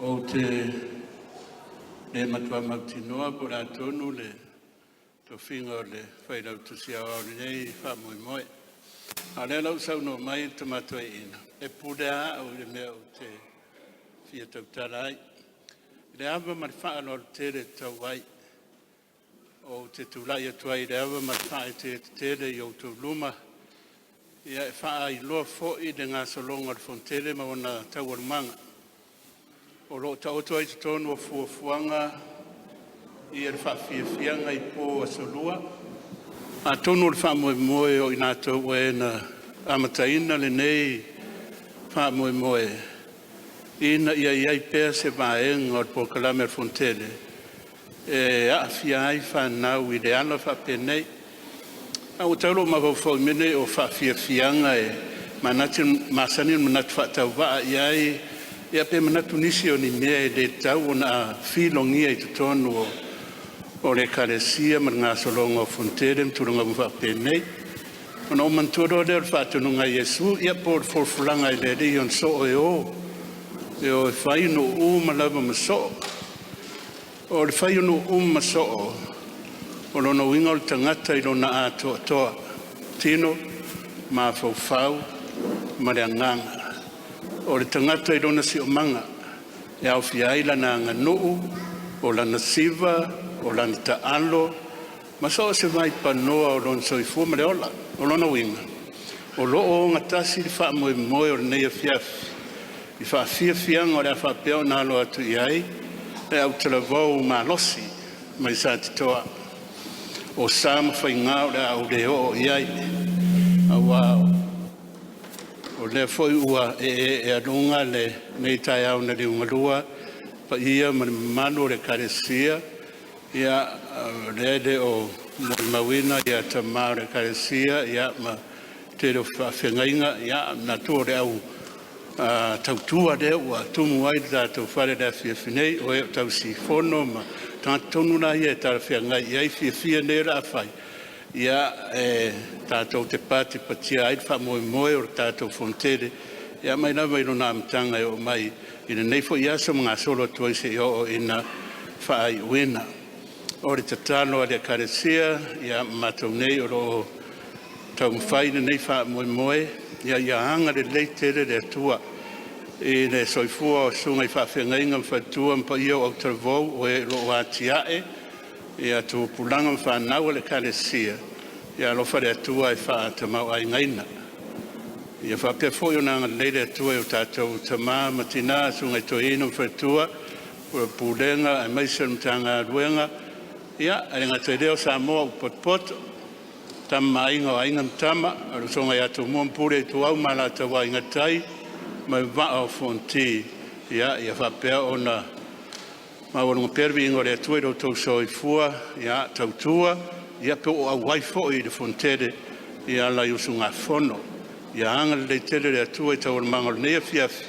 Ou te le matua mautinoa po o le a tonu le tofiga o le Failautusi Aoao i lenei faamoemoe. A o lea la ua saunoa mai le Tama Toeaina, e pule lava au i le mea ou te fia tautala ai. I le ava ma le faaaloalo tele e tatau ai, ou te tulai atu ai i le ava ma le faaeteete tele i outou luma e faailoa foi le gasologa o le Fono Tele ma ona taualumaga o lo o taoto ai i totonu o fuafuaga le faafiafiaga i po o aso Lua. Atonu o le faamoemoe o i latou o e na amataina lenei faamoemoe, ina ia i ai pea se vaega o le polokalame a le Fonotele e aafia ai fanau i le ala faapenei. Ae ua tau lou mafaufau i mea nei o faafiafiaga e masani ona manatu faatauvaa i ai, ia pe manatu nisi o ni mea e le tatau ona filogia i totonu o le Ekalesia ma le gasologa o fonotele ma tulaga uma faapenei. Ona ou manatua loa lea o le faatonuga a Iesu, ia po o le folafolaga a le Alii i ona soo e o, e o e fai nuu uma lava ma soo. O le fai o nuu uma ma soo, o lona uiga o le tagata i lona atoatoa, tino, mafaufau ma le agaga. O le tagata i lona siosiomaga e aofia ai lana aganuu, o lana siva, o lana taalo ma so o se vaipanoa o lona soifua ma le ola. O lona uiga, o lo o ogatasi le faamoemoe o lenei afiafi i faafiafiaga o le a faapea ona alo atu i ai le autalavou malosi mai Satitoa. O sa ma faiga o le a ou le oo i ai, aua o lea foi ua e eealuga lenei taeao na liugalua i paia ma le mamalu o le Ekalesia. Ia, o lea e le o molimauina tama o le Ekalesia ma le tele o faafeagaiga. Ia, e manatu o le au tautua lea ua tumu ai le tatou fale i le afiafi nei, o e o tausi fono ma tagata tonu la ia e talafeagai i ai fiafia nei o le a fai, e tatou te patipatia ai le faamoemoe o le tatou Fonotele mai lava i lona amataga e oo mai i lenei foi aso ma gasolo atu ai seia oo ina faaiuina. O le tatalo a le Ekalesia ma matou nei o lo o taumafai lenei faamoemoe, ia agalelei tele le Atua i le soifua o susuga i faafeagaiga ma faletua ma paia o autalavou, o e o lo o atiae tupulaga ma fanau a le Ekalesia, ia alofa le Atua e faatamaoaigaina. Ia faapea foi ona agalelei le Atua i o tatou tama ma tina, susuga i toeaina ma faletua, o le pulega aemaise o le Matagaluega, ae le gata i lea o Samoa ua potopoto, Tama ma Aiga, o Aiga ma Tama, le usoga ia Tumua ma Pule, Ituau ma Alataua, Aiga i le Tai ma le Vaa o Fonoti. Ia faapea ona maualuga pea le viiga o le Atua i lo outou soifua tautua po o auai foi i le fonotele e ala i usugafono. Ia agalelei tele le Atua i taualumaga o lenei afiafi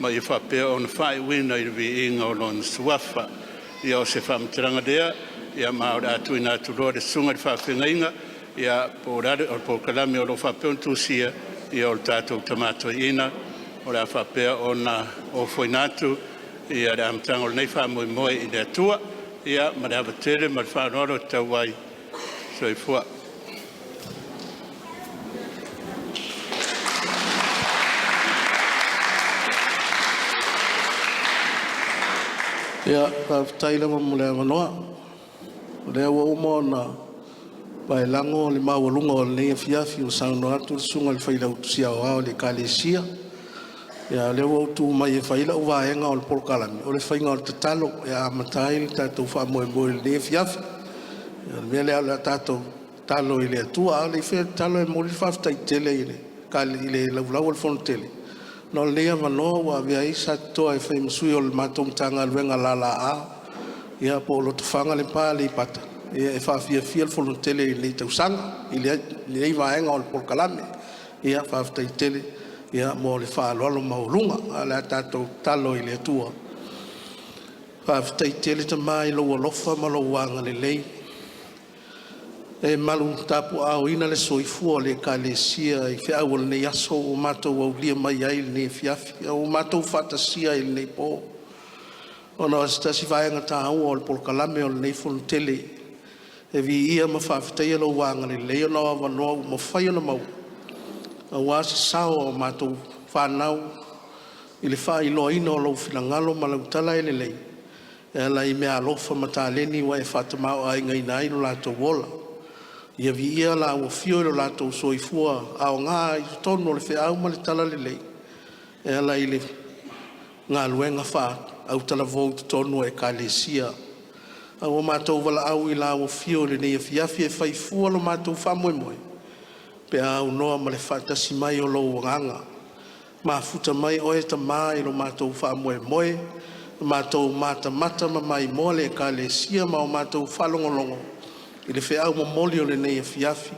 ma ia faapea ona faaiuina i le viiga o Lona suafa. Ia o se faamatalaga lea, ma o le a tuuina atu loa i le susuga i le faafeagaiga po o le polokalame o lo o faapea ona tusia, ia o le tatou tama toeaina o le a faapea ona ofoina atu le amataga o lenei faamoemoe i le Atua. Ia ma le ava tele ma le faaaloalo e tatau ai. Soifua. Ia, faafetai lava mo le avanoa. O lea ua uma ona paelago le maualuga o lenei afiafi ua saunoa atu le susuga i le Failautusi Aoao o le Ekalesia. A o lea ua ou tu mai e fai lau vaega o le polokalame, o le faiga o le tatalo e amata ai le tatou faamoemoe i lenei afiafi. O le mea lea o le a tatou tatalo i le Atua. A o le i faia le tatalo, e momoli le faafetai tele i le laulau a le Fono Tele ona o lenei avanoa ua avea ai Satitoa e fai ma sui o le matou Matagaluega lala po o Lotofaga Lepa Aleipata e faafiafia le Fonotele i lenei tausaga i lenei vaega o le polokalame. Faafetai tele mo le faaaloalo maualuga. Ae o le a tatou tatalo i le Atua. Faafetai tele Tama i lou alofa ma lou agalelei, e malu tapuaaoina le soifua o le Ekalesia i feau o lenei aso ua matou aulia mai ai lenei afiafi, a ua matou faatasia i lenei po. ona o se tasi vaega taua o le polokalame o lenei Fonotele e viia ma faafetaia lou agalelei ona o avanoa ua mafai ona maua aua se sao o a matou fanau i le faailoaina o lou finagalo ma lau tala e lelei e ala i meaalofa ma taleni ua e faatamaoaigaina ai lo latou ola. Ia viia Lau Afio i lo latou soifua aoga i totonu o le feau ma le talalelei e ala i le galuega faaautalavou i totonu o Ekalesia. A ua matou valaau i lau Afio i lenei afiafi e fai fua lo matou faamoemoe pe a aunoa ma le faatasi mai o lou Agaga. Mafuta mai oe Tama i lo matou faamoemoe, matou matamata ma maimoa le Ekalesia ma o matou faalogologo i le feau momoli o lenei afiafi,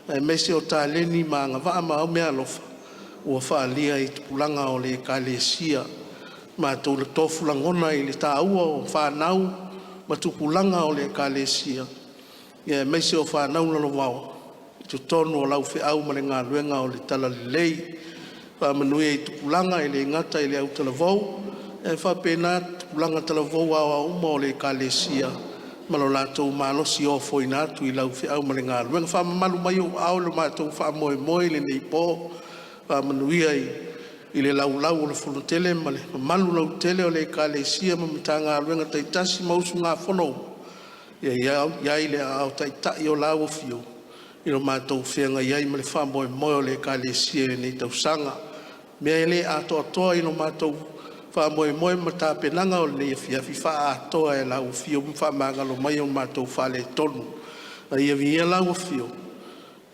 aemaise o taleni ma agavaa ma meaalofa ua faaalia i tupulaga o le Ekalesia. Matou te lagona le taua o fanau ma tupulaga o le Ekalesia aemaise o fanau lalovaoa i totonu o lau feau ma le galuega o le Talalelei. Faamanuia i tupulaga e le gata i le autalavou, ae faapena tupulaga talavou aoao uma o le Ekalesia ma lo latou malosi ofoina atu i lau feau ma le galuega. Faamamalu mai ou aao i lo matou faamoemoe i lenei po, faamanuia i le laulau a le Fono Tele ma le mamalu lautele o le Ekalesia ma Matagaluega taitasi ma usugafono uma, ia i ai le aao taitai o lau Afio i lo matou feagai ai ma le faamoemoe o le Ekalesia i lenei tausaga. O mea e le atoatoa i lo matou faamoemoe ma tapenaga o lenei afiafi, faaatoa e lau Afio ma faamagalo mai o matou faaletonu. A ia viia lau Afio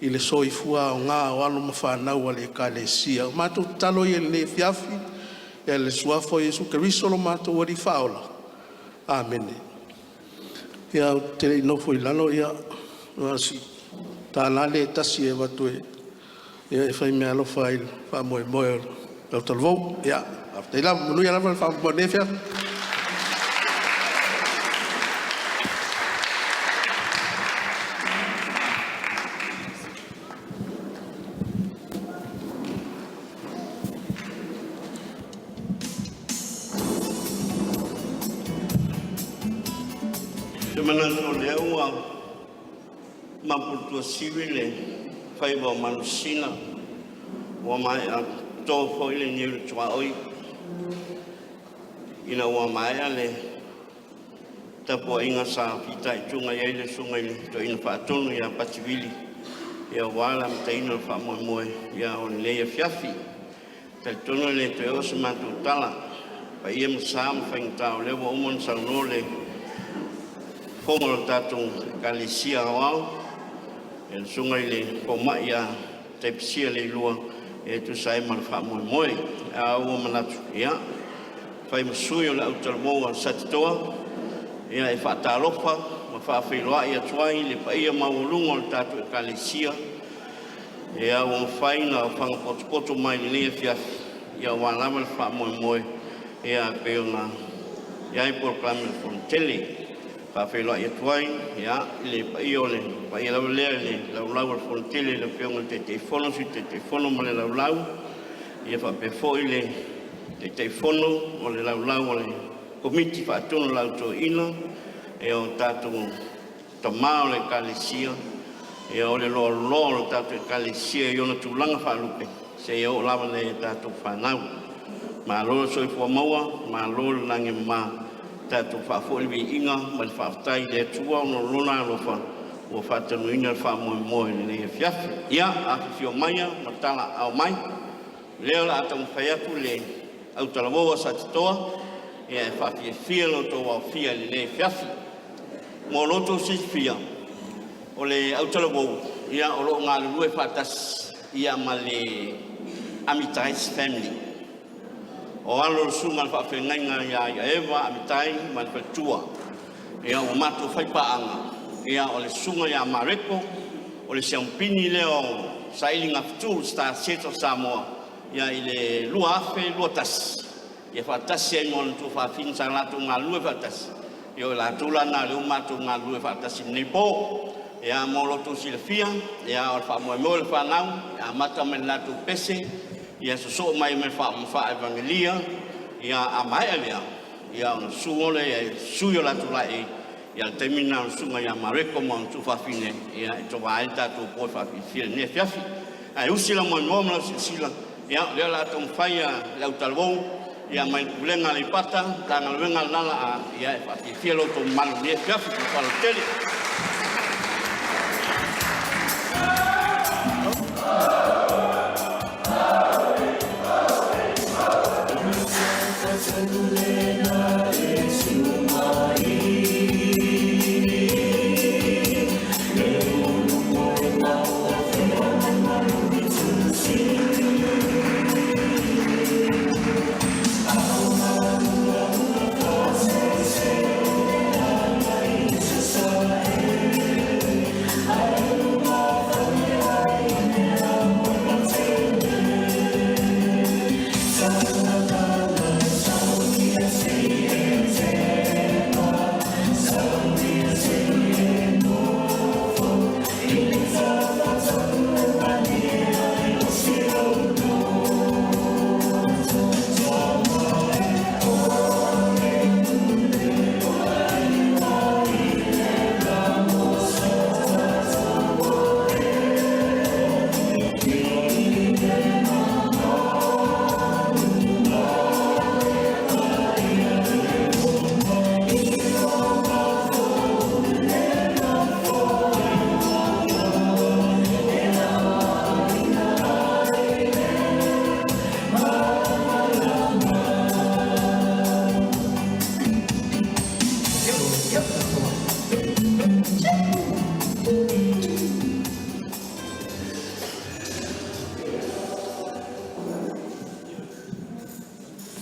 i le soifua aoga o alo ma fanau a le Ekalesia. O matou tatalo ia i lenei afiafi e ala i le Suafa o Iesu Keriso lo matou Alii Faaola. Amene. Ia, ou te le i nofo i lalo, na o si $1 lea e tasi e avatu e faimeaalofa ai i le faamoemoe o le autalavou. Ia, faafetai lava. Manuia lava le faamoemoe o lenei afiafi. Ou te manatu o lea ua mapu i le tuasivi le faiva o Manusina, ua maea toto foi le niu i le tuaoi ina ua maea le tapuaiga sa fitaituga i ai le susuga i le Toeaina Faatonu ia Pati Vili aua le amataina o le faamoemoe o lenei afiafi. E talitonu e le toe oo se matou tala, o paia ma sa ma faigata o lea ua uma ona saunoa le fofoga o le tatou Ekalesia Aoao, le Susuga i le Fomai ia Tapisia Leilua e tusa ai ma le faamoemoe. A ua manatu, ia, e fai ma sui o le autalavou a Satitoa e faatalofa ma faafeiloai atu ai i le paia maualuga o le tatou Ekalesia ua mafai ona aofaga potopoto mai i lenei afiafi aua lava le faamoemoe e pei ona i ai polokalame a le Fonotele. E faafeiloai atu ai i le paia o le paia lava lea i le Laulau a le Fono Tele i le Afioga i le Taitaifono, Sui Taitaifono ma le Laulau, faapea foi le Taitaifono ma le Laulau a le Komiti Faatonu a le Au Toeaina, o tatou tama o le Ekalesia, o le loaloa o le tatou Ekalesia i ona tulaga faalupe seia oo lava i nai a tatou fanau. Malo le soifua maua, malo le lagi e mama, tatou faafoi le viiga ma le faafetai i le Atua ona o Lona alofa ua faataunuuina le faamoemoe i lenei afiafi. Ia, afifio maia ma talaaao mai, o lea o le a taumafai atu le autalavou a Satitoa e faafiafia lo outou aofia i lenei afiafi. Mo lo outou silafia, o le autalavou, o lo o galulue faatasi ma le Amitai's Family. O alo o le susuga i le faafeagaiga ia Iaeva Amitai ma le faletua. Ua matou faipaaga, o le susuga ia Mareko, o le siamupini lea o sailigafitu Star Search of Samoa i le 2021, faatasi ai ma ona tuafafine sa latou galulue faatasi. Ia o i latou la na o lea ua matou galulue faatasi i lenei po. Mo lo outou silafia, o le faamoemoe o le fanau, e amata mai i le latou pese, sosoo mai ma le faamafa evanelia. A maea lea, Ia ona susu lea i ai sui o le latou laei, ia o le taimi lena o le susuga ia Mareko ma ona tuafafine e tova ai le tatou po e faafiafia i lenei afiafi. Ae usi lau moemoe ma lau silasila, ia o lea o le a taumafai le autalavou mai le Pulega a Aleipata, Matagaluega a le LLA e faafiafia lo outou mamalu i lenei afiafi. Ma le faaaloalo tele.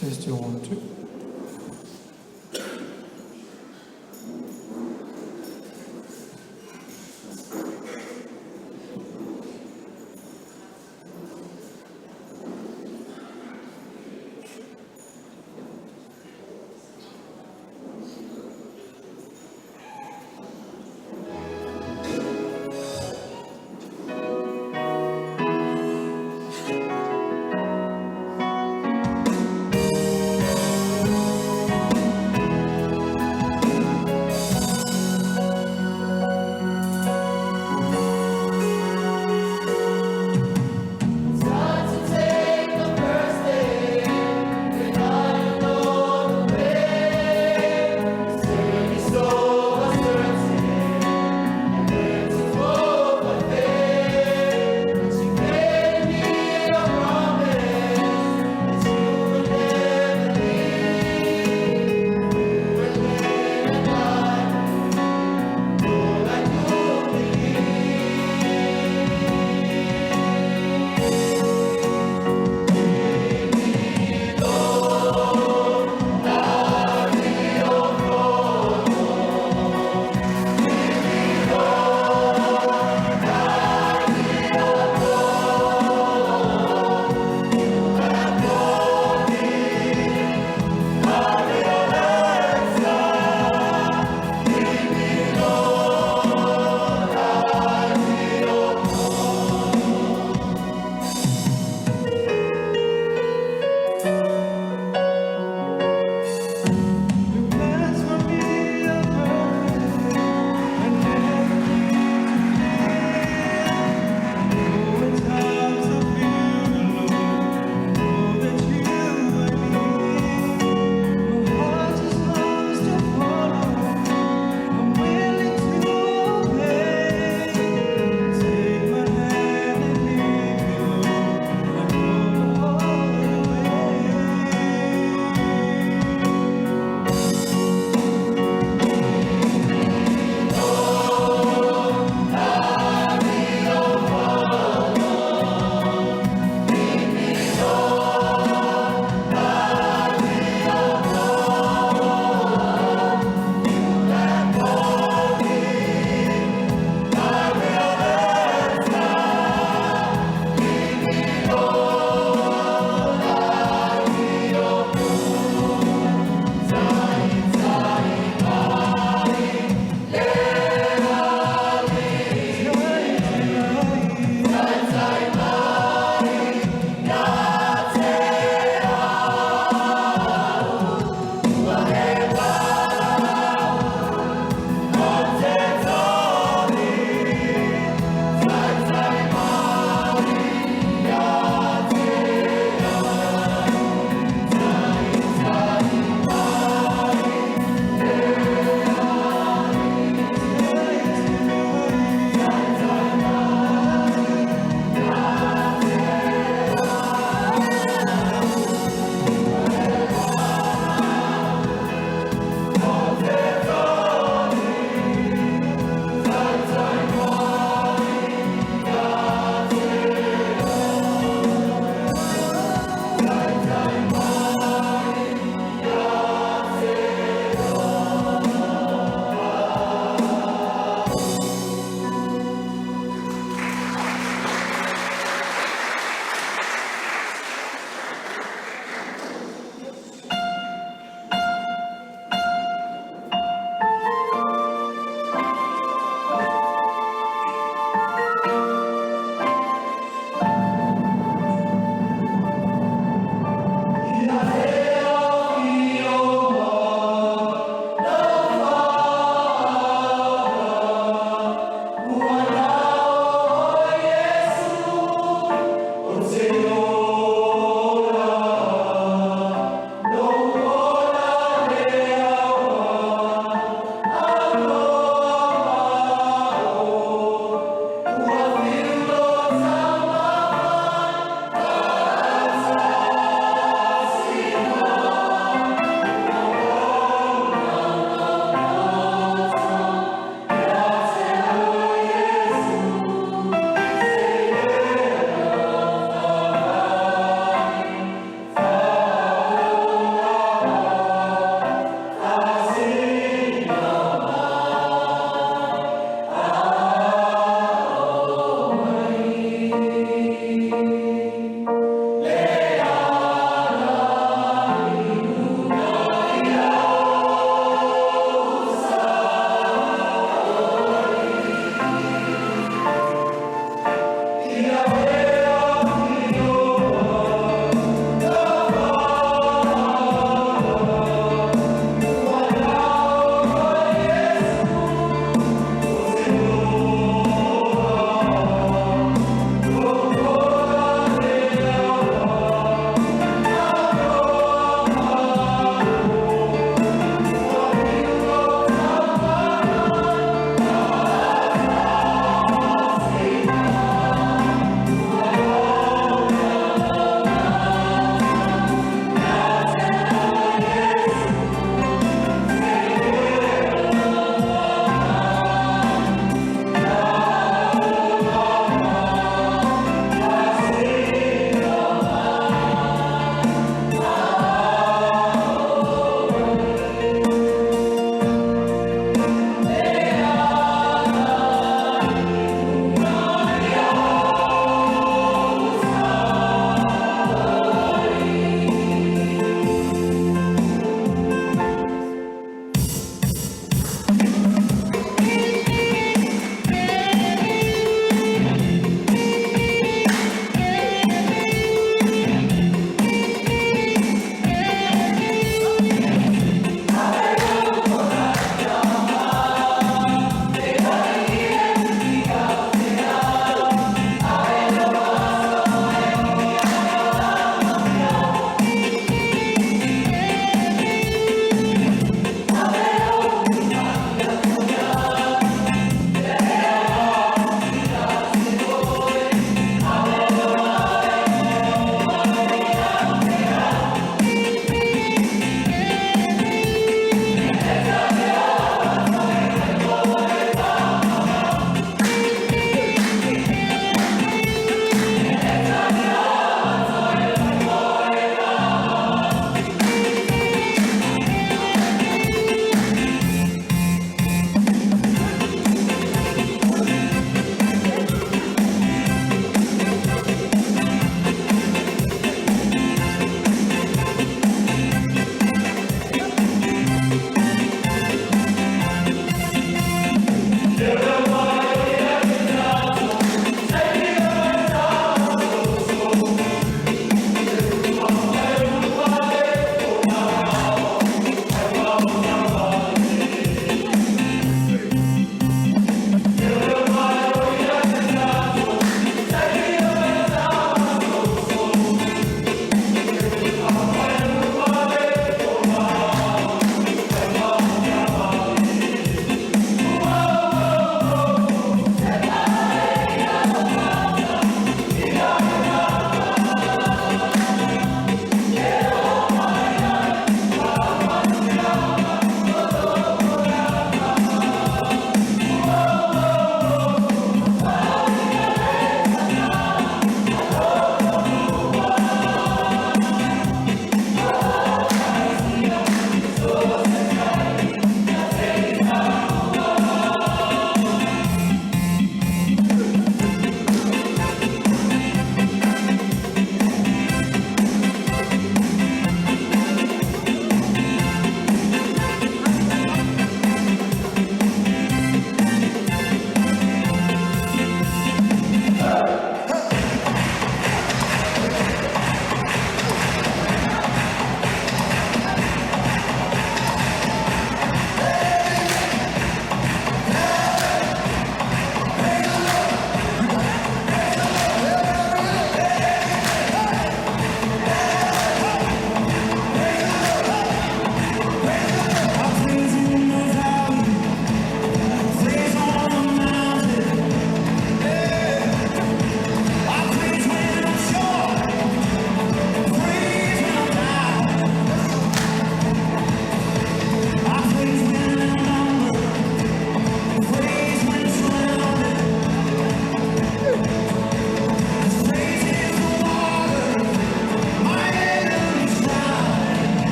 Test 1, 2.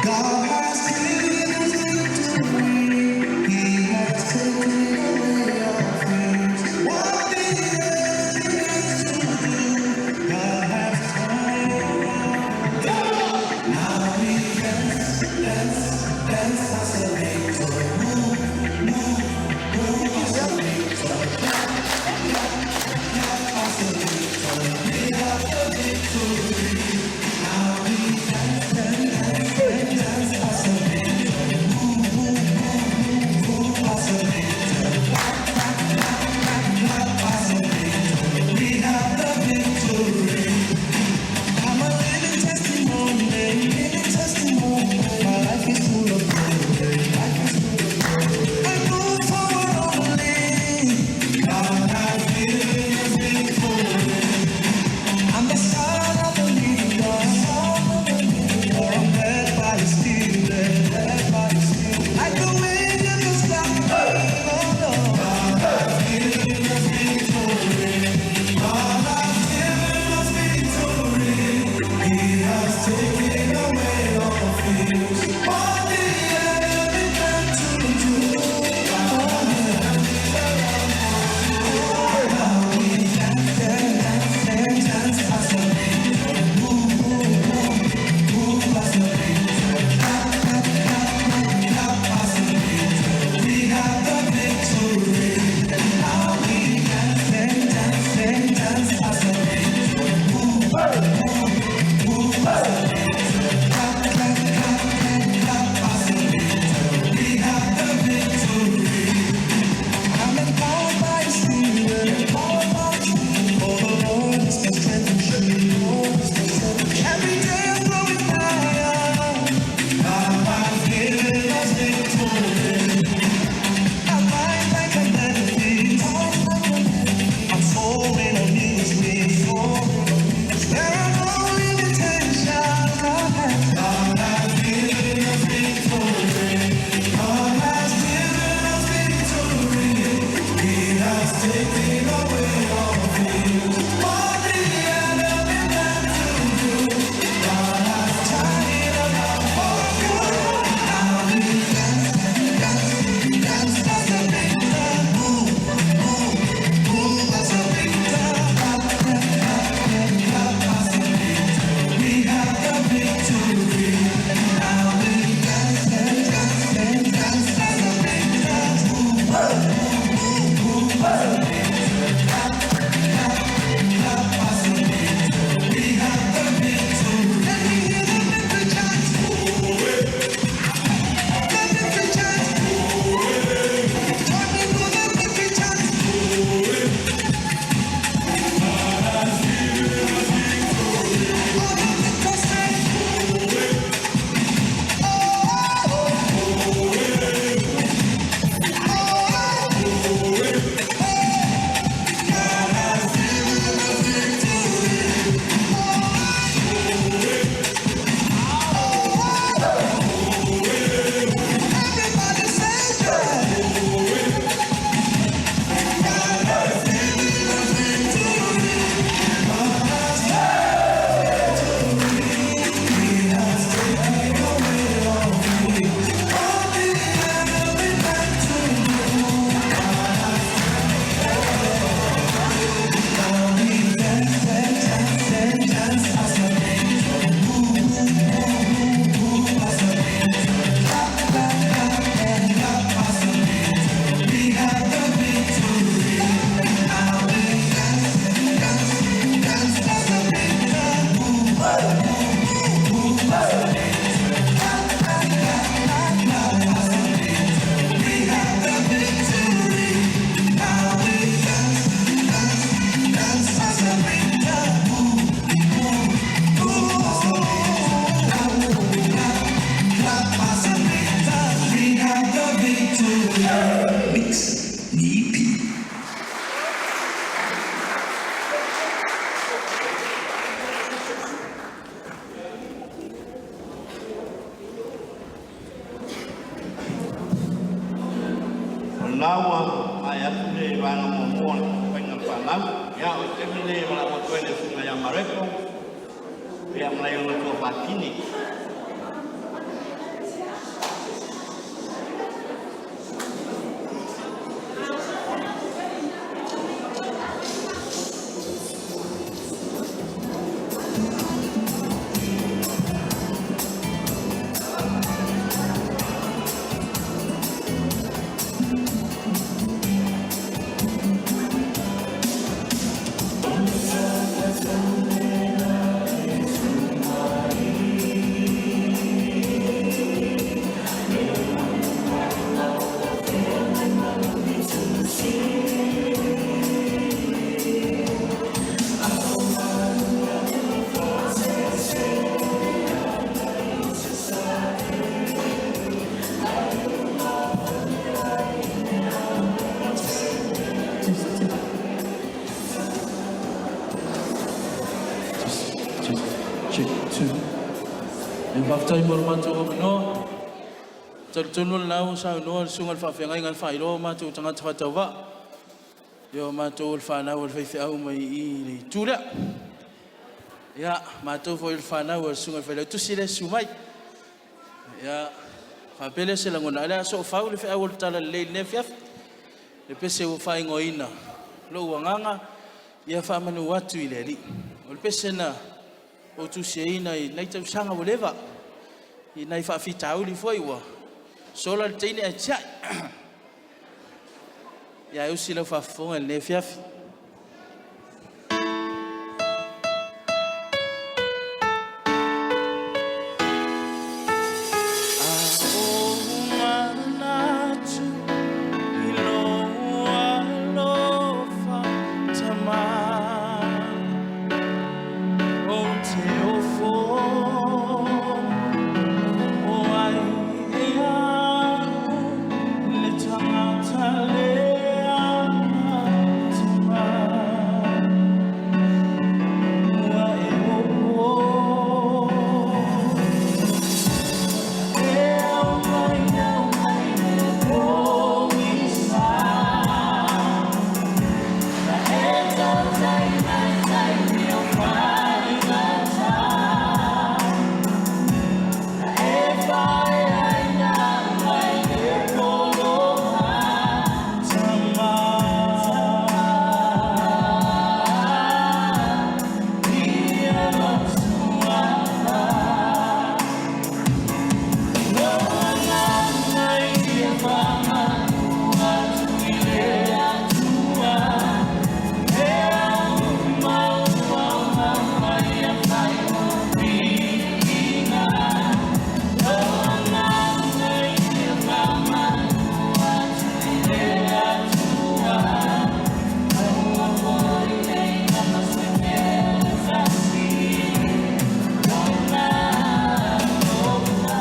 God has given us victory. He has taken away our fears. What the enemy meant to do, God has turned around. Now we dance, dance, dance as a victor. Move, move, move as a victor. Clap, clap, clap as a victor. We have the victory. Now we dance, dance, dance, dance as a victor. Move, move, move, move, move as a victor. Clap, clap, clap, clap, clap as a victor. We have the victory. I'm a living testimony, living testimony. My life is full of glory. Life is full of glory. I move forward only. God has given us victory. I'm the son of the living God. Son of the living God. I'm led by His Spirit, led by His Spirit. Like the wind in the sky. Oh no. God has given us victory. God has given us victory. He has taken away all fears. What the enemy meant to do, God has Now we dance, dance, dance, dance as a victor. Move, move, move, move as a victor. Clap, clap, clap, clap, clap as a victor. We have the victory. Now we dance, dance, dance, dance as a victor. Move, move, move as a victor. Clap, clap, clap, clap, clap as a victor. We have the victory. I'm empowered by His Spirit. Empowered by His Spirit. For the Lord is my strength and shield. Every day I'm growing higher. God has given us victory. I rise like an edifice. I'm soaring on eagle's wings. There are no limitations. God has given us victory. God has given us victory. He has taken away all fears. What the enemy meant to do, God has turned it around for good. Now we dance, dance, dance as a victor. Move, move, move as a victor. Clap, clap, clap, clap, clap as a victor. We have the victory. Now we dance, dance, dance, dance as a victor. Move, move, move as a victor. Clap, clap, clap as a victor. We have the victory. Let me hear the victory chant. The victory chant. Join me for the victory chant. All the victors say, oh, oh, God has given us victory. Everybody say yeah. God has given us victory. God has victory. He has taken away all fears. All the enemy meant to do, God has Now we dance, dance, dance, dance as a victor. Move, move, move, move as a victor. Clap, clap, clap, clap, clap as a victor. We have the victory. Now we dance, dance, dance as a victor. Move, move, move as a victor. Clap, clap, clap, clap, clap as a victor. We have the victory. Now we dance, dance, dance as a victor. Move, move, move as a victor. Clap, clap, clap as a victor. We have the victory. Mix Nipi. O lena ua maea atu le vaega muamua o le faiga fanau. Ia, o le taimi lenei e valaau atu ai i le Susuga ia Mareko, ia ma nai ona tuafafine. Check, check, two. E faafetai mo le matou avanoa. Talitonu o lena ua saunoa le susuga i le faafeagaiga e faailoa o matou tagata faatauvaa. Ia o matou o le fanau a le faifeau mai i le itu lea. Ia, matou foi o le fanau a le susuga i le Failautusi lea e susu mai. Ia, faapea lea o se lagona, ae o le a soofau le feau o le Talalelei i lenei afiafi. Le pese ua faaigoaina, lou agaga ia faamanu atu i le Alii. O le pese na ou tusiaina i nai tausaga ua leva, i nai faafitauli foi ua sola le teine ae tiai. Ia ae usi lau faafofoga i lenei afiafi. A ou manatu i lou alofa Tama, ou te ofo, o ai ea au le tagata leaga Tama. Ua e opo e aumai au mai le pogisa. E tautai mai taimi o faigata. E whai mai le poloha Tama. Ia lotu. Lou agaga ia faamanu atu i le Atua. E aumau ia fai o viiga. Lou agaga ia faamanu atu i le Atua. Aua foi ne i galo se mea e tasi. Lona alofa.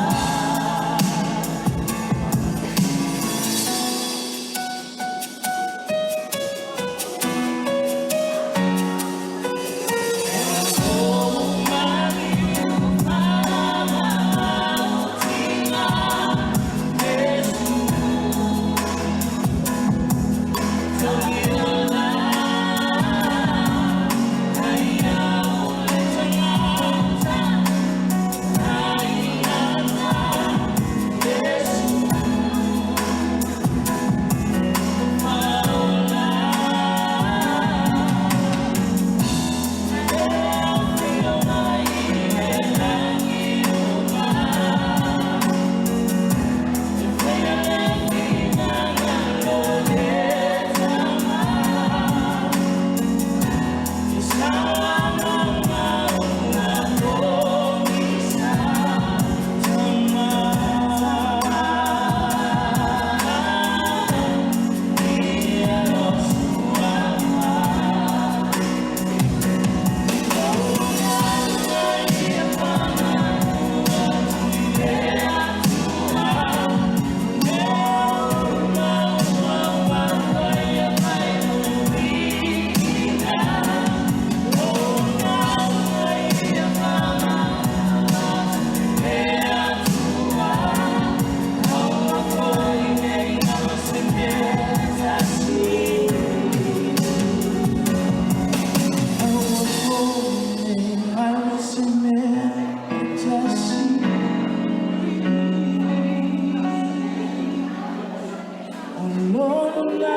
Lona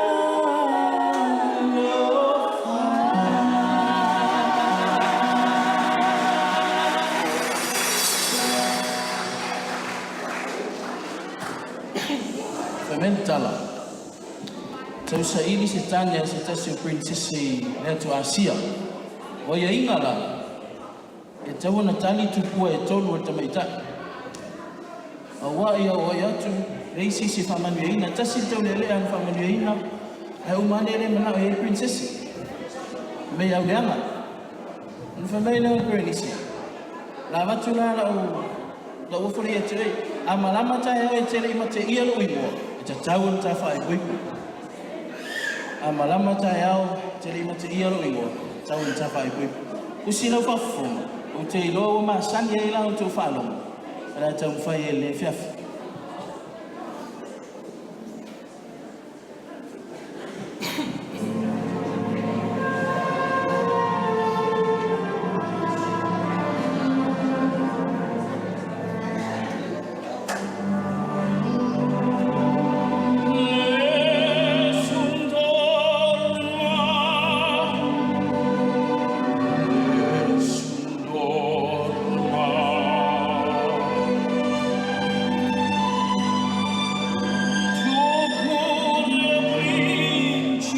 alofa. Fai mai le tala, tausaili se tane a se tasi o princess i le atu Asia. O aiaiga la, e tatau ona tali tupua e tolu o le tamaitai. Aua ia o ai atu, leai se isi e faamanuiaina. Tasi le taulealea na faamanuiaina, ae uma ane e le manao e i ai princess. Mei au leaga. Ona fai mai lea o le Berenice, la avatu la lau ofo lea ia te oe. A malama taeao e te le i mateia lou igoa, e tatau ona ta faaipoipo. A malama taeao e te le i mateia lou igoa, e tatau ona ta faaipoipo. Usi lau faafofoga, Ou te iloa ua masani ai la outou faalogo, o le a taumafai ai i lenei afiafi. Nessun dorma, nessun dorma. Tu pure principessa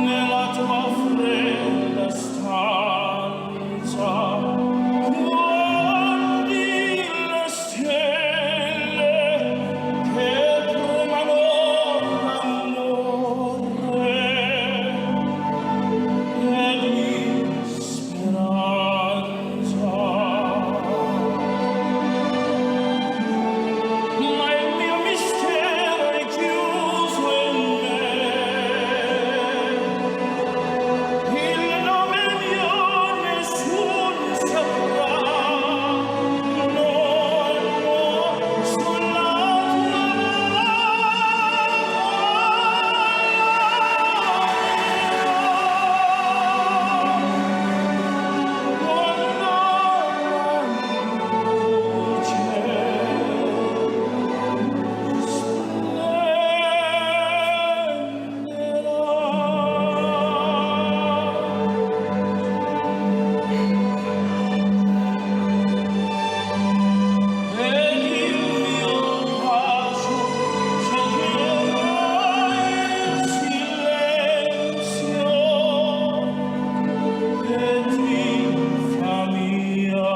nella tua fredda stanza, guardi le stelle che tremano d'amore e di speranza. Ma il mio mistero è chiuso in me. Il nome mio nessun saprà. No, no, sulla tua quando la luce splenderà. Ed il mio bacio scioglierà il silenzio che ti fa mia.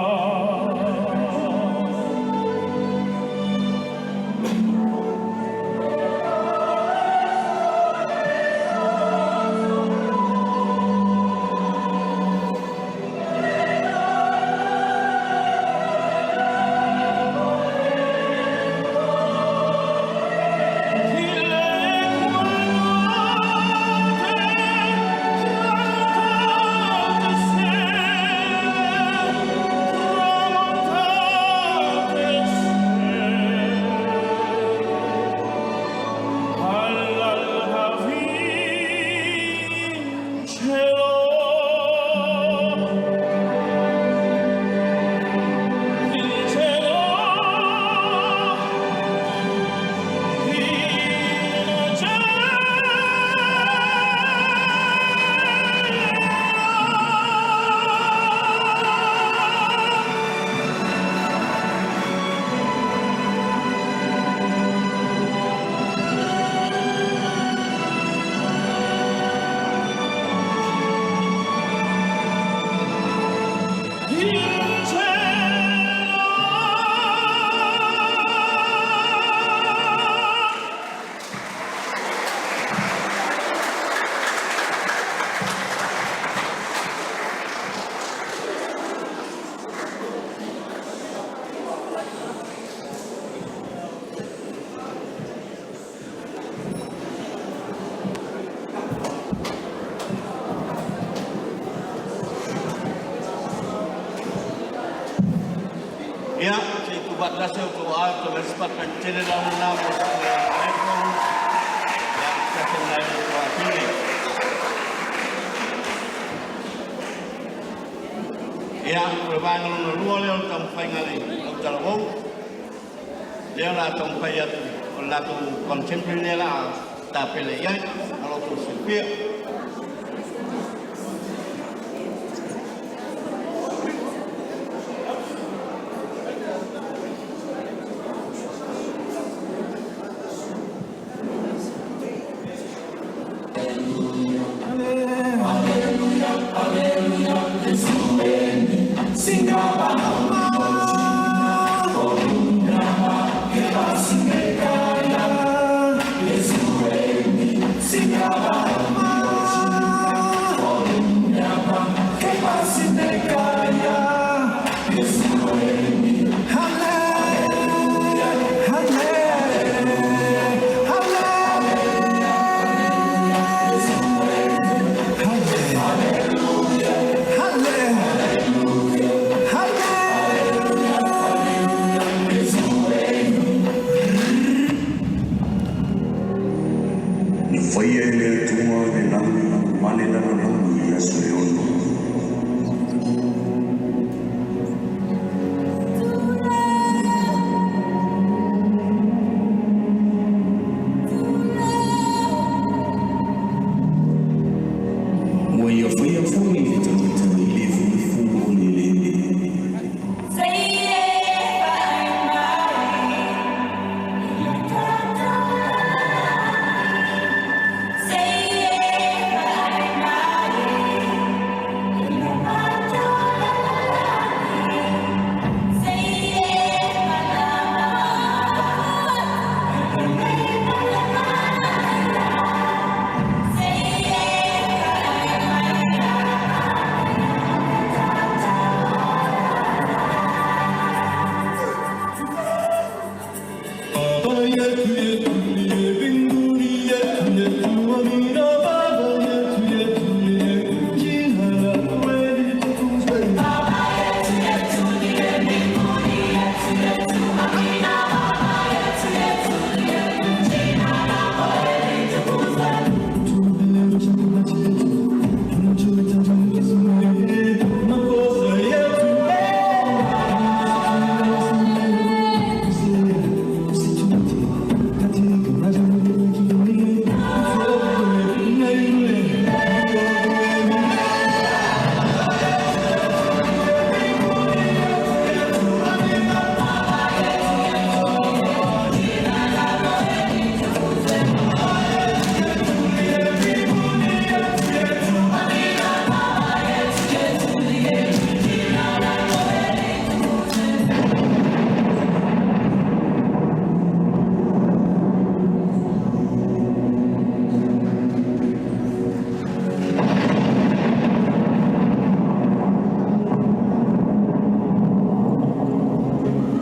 All'alba vincerò, vincerò. Vincerò. Ia, se i tuufaatasi outou aao e tavesi tele lau lena mo le susuga ia Mareko, ia, tasi lena o tuafafine. Ia, o le vaega lona lua lea o le taumafaiga a le autalavou, lea o le a taumafai atu o le latou contemporary lea o le a tapele i ai mo lo outou silafia. Hallelujah. foi le tagata i le fulifu o le eleele.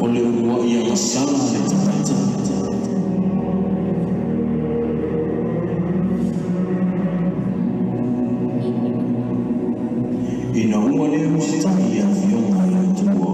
O le uluai agasala a le tagata ina ua le usitai i afioga a le Atua.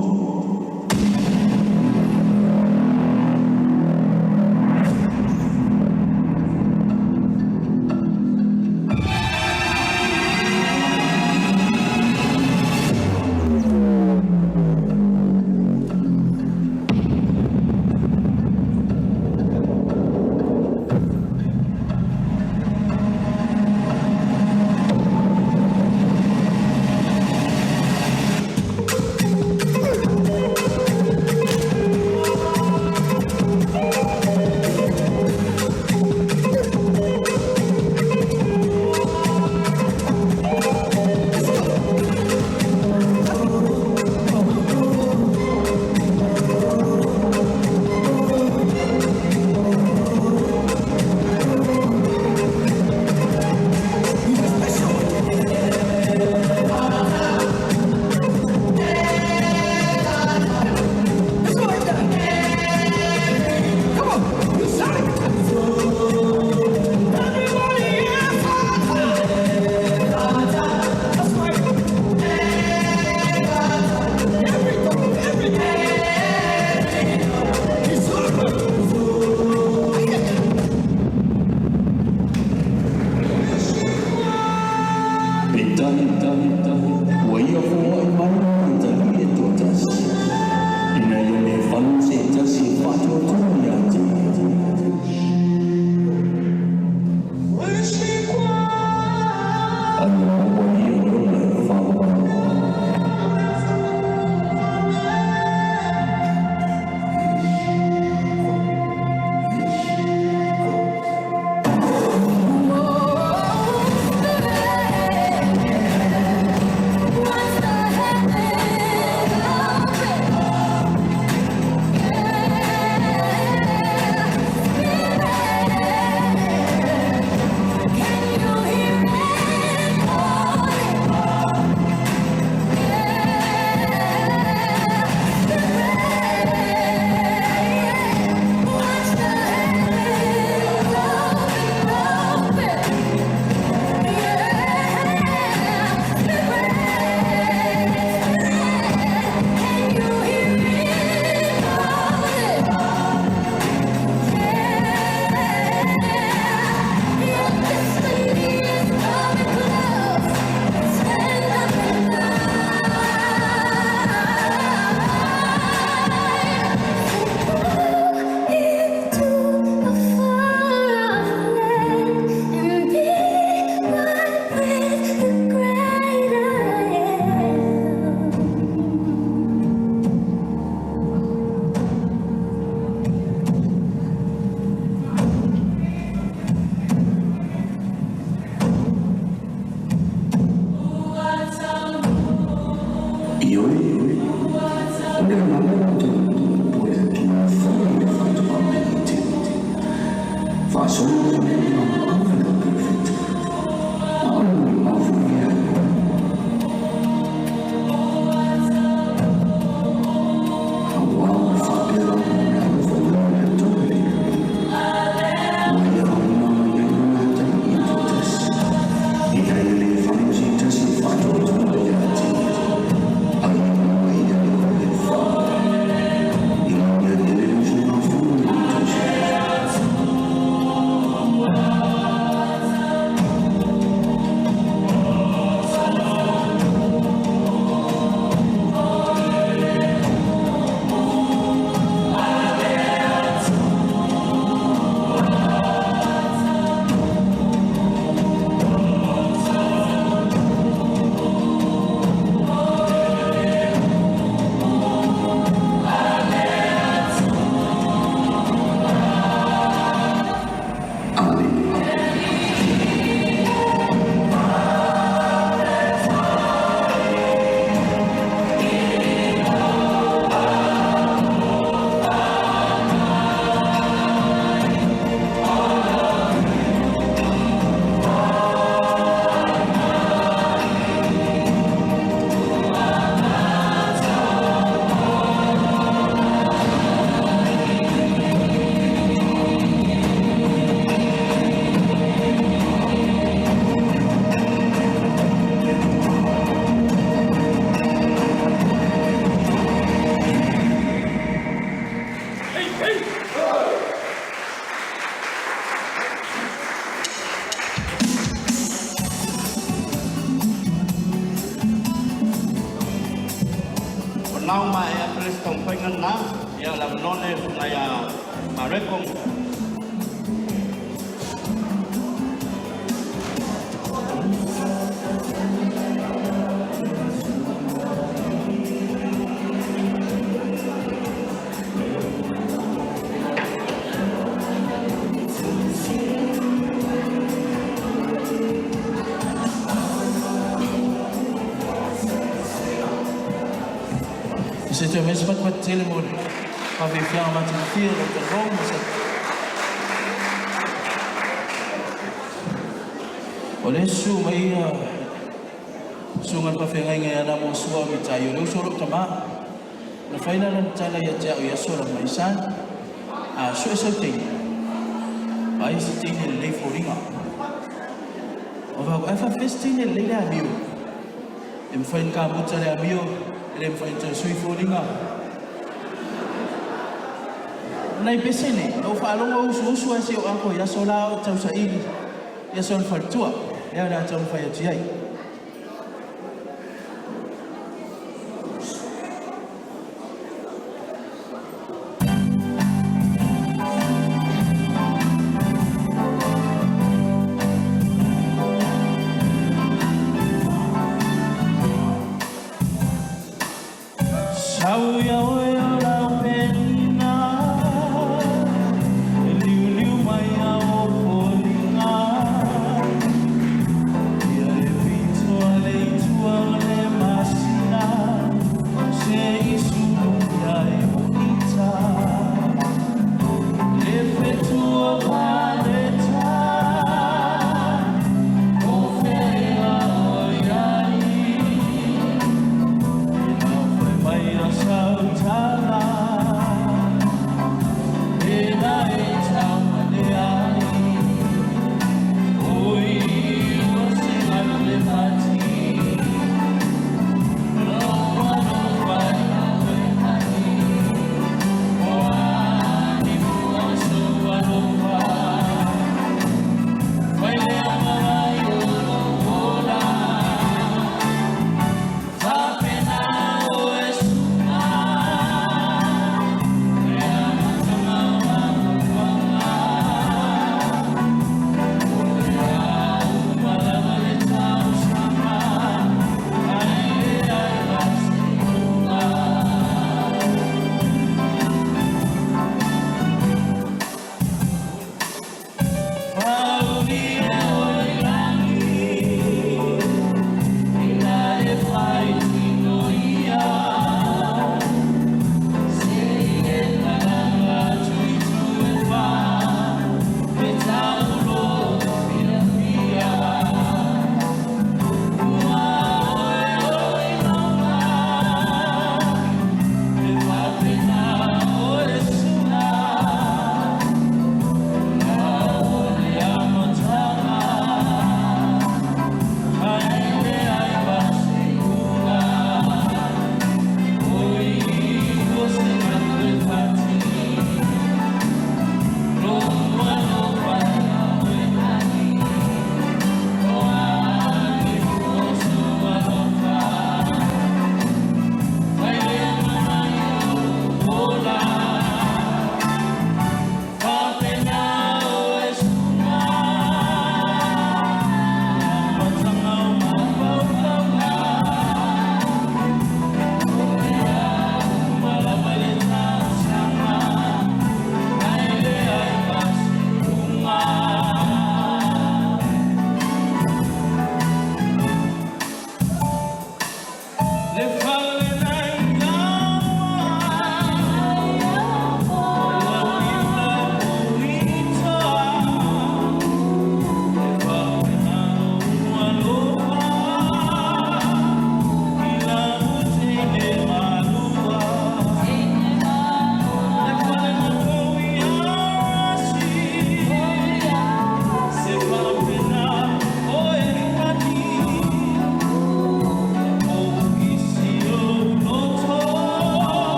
Ioe, o le agaga lena ou te manatu ai i le Atua e fai le faatoaga mea lautele. Faasolo lea mea i maumauga le au perofeta, a o le molimau foi lea a Ioane. Aua ua faapea lava ona alofa mai le Atua i le lalolagi, ua ia auina mai ai Lona Atalii e toatasi, ina ia le vave se tasi e faatuatua ia te Ia, a ia ola ai ia te oe le faamoemoe. Ia manuia tele le usugafono i lenei tausaga. Amene. O lena ua maea atu le isi taumafaiga lena. Ia, o le avanoa lenei i le Susuga ia Mareko. Se toe aumai se fatufatu tele mo le faafiafiaga matagofie a lau talavou ma O lea e susu mai le susuga i le faafeagaiga ia Lamosua Amitai, o le uso a lou tama. Na fai la lana tala ia te au i aso lama, Isani, a sue sau teine, vaai se teine lelei foliga. Ou fai atu, ae faapefea se teine lelei le amio? E mafai ona kamuta le amio, e le mafai ona toe sui foliga. O nai pese nei, na ou faalogo o usuusu lava si ou uncle i aso la a o tausaili i aso o le faletua. Lea o le a taumafai atu i ai. Sau ia oe o lau pena, e liuliu mai a o foliga. Ia le pito a le itua o le masina, se i sulu ai o ita. Le fetu o paleta, o fea o iai.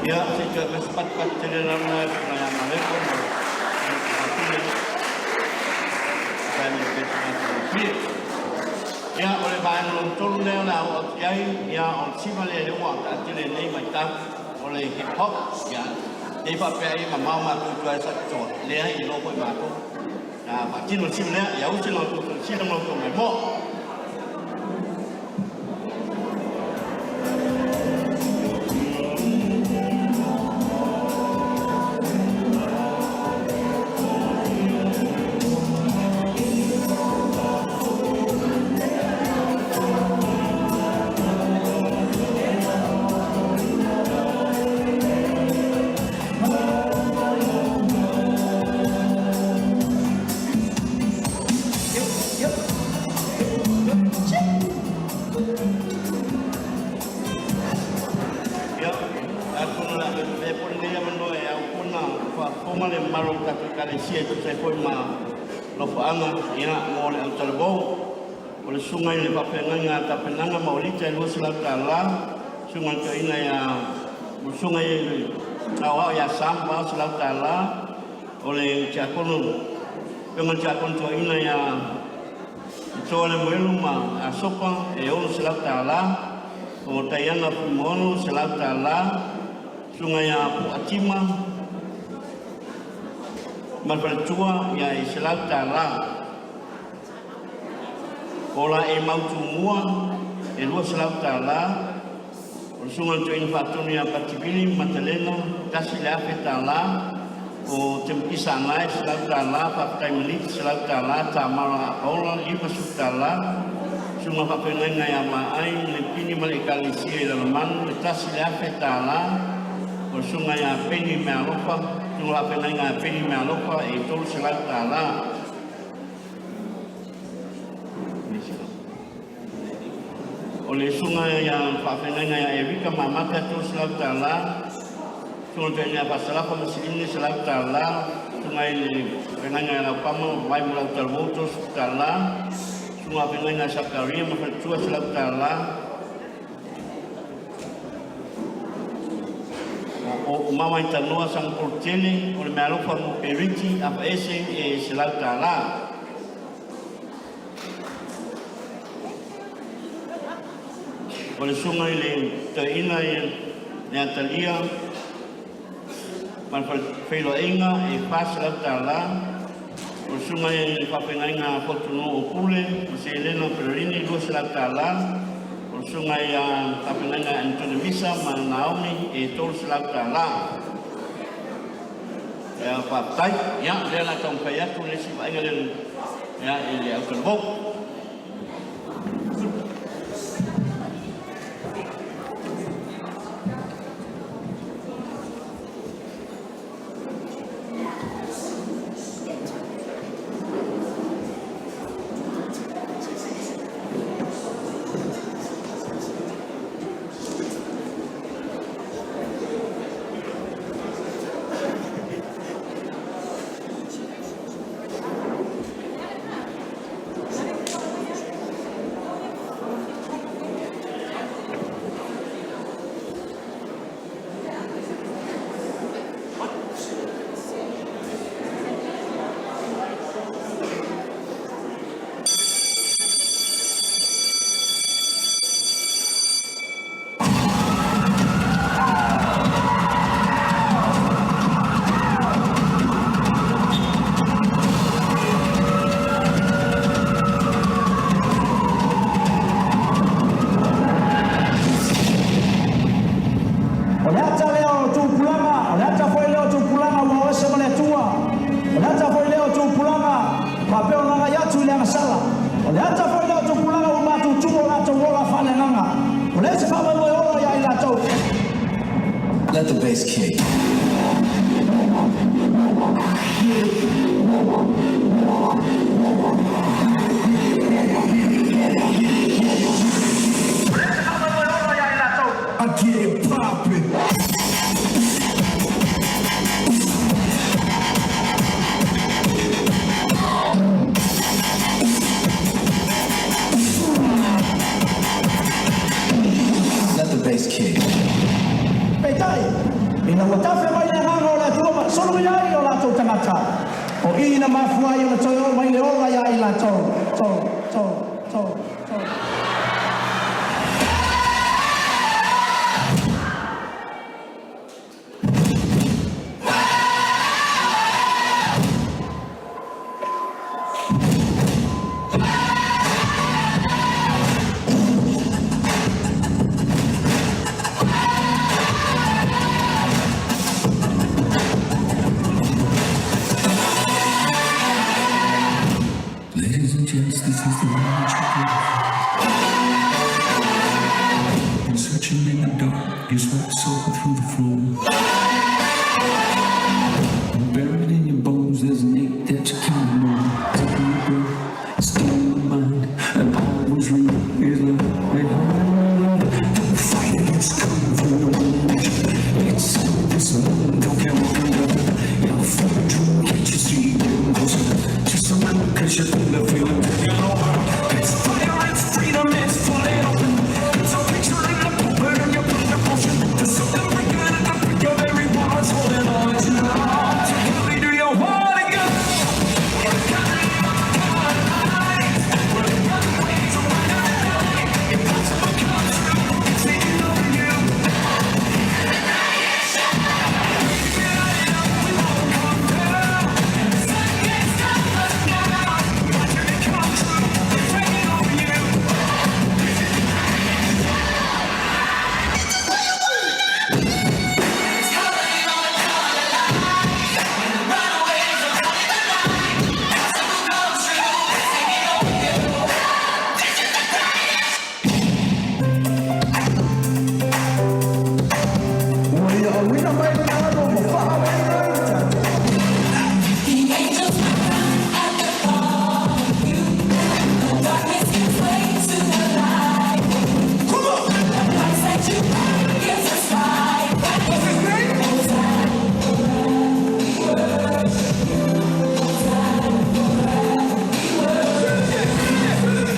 Ia, se i toe aumai se patupatu tele lava lena e le Susuga ia Mareko ma lona tuafafine e tusa ai ma le pese matagofie. Ia, o le vaega lona tolu lea o le a oo atu i ai, ia o le siva lea lea ua taatele i lenei vaitau, o le hip hop. Ia, ne i faapea ai e mamao matou i tua i Satitoa, e leai, e iloa foi e matou. A faatino le siva lea, ia usi la outou silasila ma la outou maimoa. Ia, atonu o le a toe avea foi lenei avanoa e ao foi ona faafofoga le mamalu o le tatou Ekalesia e tusa ai foi ma alofaaga mo le autalavou. O le susuga i le faafeagaiga ia Tapenaga ma Olita e $200, susuga i le toeaina ia le susuga i le Aoao ia Sam e $400, o le Tiakono le Afioga i le Tiakono Toeaina ia Toa Lemuelu ma Asopa e $600, o Taiana Fuimaono e $100, susuga ia Puaa Tima ma le faletua e $100. O lae mau tumua e $200, o le susuga i le toeaina faatonu ia Pativili Matalena $1,000, o Temekisa Anae $100, Faafetai Maniti $100, Tamara Apaola $50, susuga faafeagaiga ia Maai Lepini ma le Ekalesia i Lalomanu $1,000, o le susuga ia Peni Mealofa, susuga faafeagaiga ia Peni Mealofa e $300. O le susuga ia faafeagaiga ia Erika Mamata e $300, susuga toeaina ia Faasalafa Masilini e $100, susuga i le feagaiga ia Laupama Vaimaulau Talavou $30, susuga faafeagaiga ia Sakaria ma faletua $100, o Mamaitanoa Sagapolutele o le meaalofa mo Periti Afaese e $100. O le susuga i le toeaina le Atalia ma le Feiloaiga e $400. O le susuga i le faafeagaiga a Fotunuu Pule ma Selena Perini $200. O le susuga ia faafeagaiga Anitone Misa ma Naomi e $300. Ia faafetai. Ia o lea o le a taumafai atu le isi vaaiga lea i le autalavou. O le ata lea o tupulaga, o le ata foi lea o tupulaga ua o ese ma le Atua. O le ata foi lea o tupulaga faapea ona agai atu i le agasala. O le ata foi lea o tupulaga ua matutu o latou ola faaleagaga. Ua leai se faamoemoe ola ia i latou. Let the bass kick. Ua leai se faamoemoe ola ia i latou. I get it poppin'. Let the bass kick. Peitai, Ina ua tafe mai le Agaga o le Atua ma suluia ai o latou tagata, o i na mafua ai ona toe oo mai le ola iā i latou. Tou, tou, tou, tou. Ladies and gents, this is the moment you're waiting for. Been searching in the dark, you swept the sofa through the floor. And buried in your bones, there's an ache that you can't ignore. Taking your breath, stealing your mind, and always leaving is left behind. The fight against coming from the wound. It's this moment, don't care what can go. You're full true, can't you see? Getting closer to surrender, 'cause you feel the feeling taking over. It's fire, it's freedom, it's fully open. It's a picture in the pulpit and your devotion. There's something breaking at the brink of everyone's holding on to. So tell me, do you wanna go? Ua ia auina mai le alo ma faaoleina ai tatou. The angels cry at the thought of you. The darkness gives way to the light. Come on! The price that you paid gives us life. What's his name?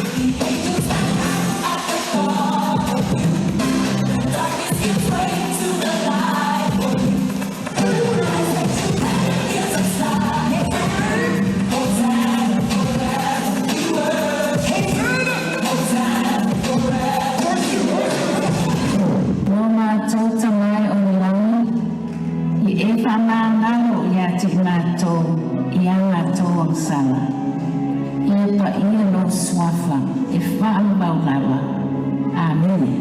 The angels cry at the thought of you. The darkness gives way to the light. The price that you paid gives us life. Hosanna, forever we worship. Hosanna, forever. Mo mātou tamai o le langi, i e whamangaro ia te mātou, i a mātou ang sala. I e pa ia no swafa, e whaambau lava. Amene.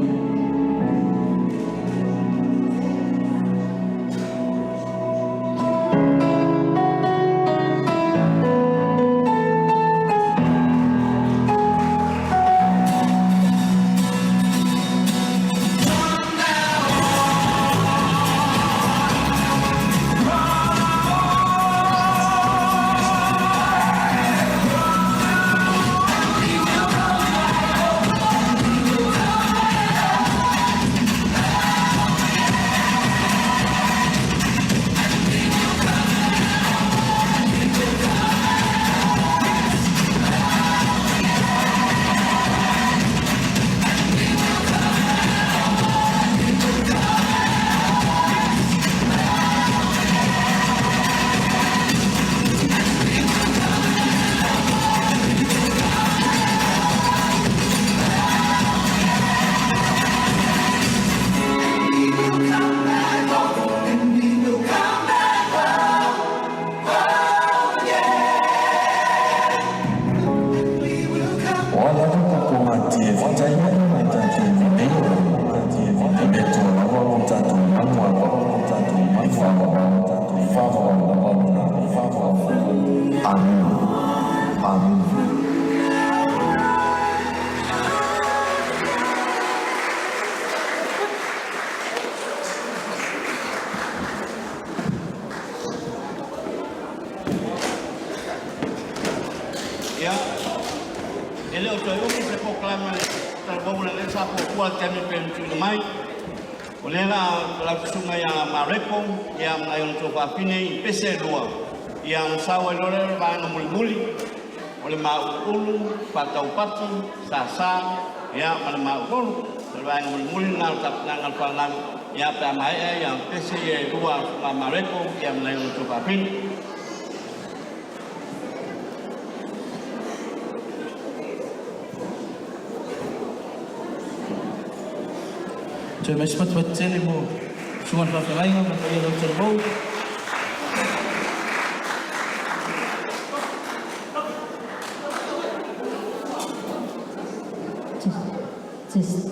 O lava ka ko ngā tie whitai mai mai tātou nei o me tō lava o tātou manua o tātou mai whāwawau tātou whāwawau lava lona whāwawau. Amen. Amen. Ia, e le o toe umi se polokalame a le talavou ona o lea sa fuafua le taimi e pei ona tuuina mai. O lea la lau susuga ia Mareko ia ma nai ona tuafafine i pese e lua, ia ona sau ai loa lea o le vaega mulimuli o le mauluulu, faataupatu, sasa, ia ma le maulolo. O le vaega mulimuli lena o le tapenaga a le fanau. Ia, pe a maea ia pese ia e lua a le Susuga ia Mareko ma nai ona tuafafine. Toe mai se fatufatu tele mo susuga i le faafeagaiga ma le paia o le autalavou. Test.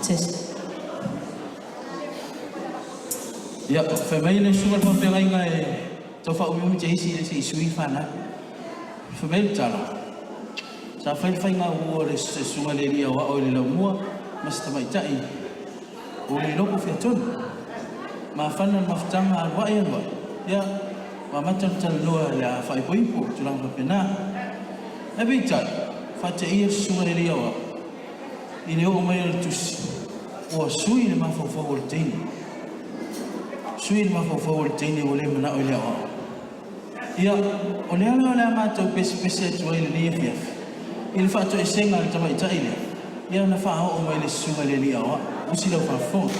Test. Ia, fai mai le susuga i le faafeagaiga e tau faaumiumi te isi se i sui le fanau. Fai mai le tala, sa fai le faigauo a le susuga i le alii aoao i le laumua ma si tamaitai ua le iloa po o fea tonu. Mafana le mafutaga alu ae alu ae, ia, ua amata ona talanoa o le a faaipoipo ma tulaga faapena. Ae peitai, faateia le susuga i le alii aoao i le oo mai o le tusi, ua sui le mafaufau o le teine, sui le mafaufau o le teine ua le manao i le aoao. Ia, o lea la o le a matou pesepese atu ai i lenei afiafi i le faatoesega a le tamaitai lea, ia na faaoo mai i le susuga i le alii aoao. Usi lau faafofoga.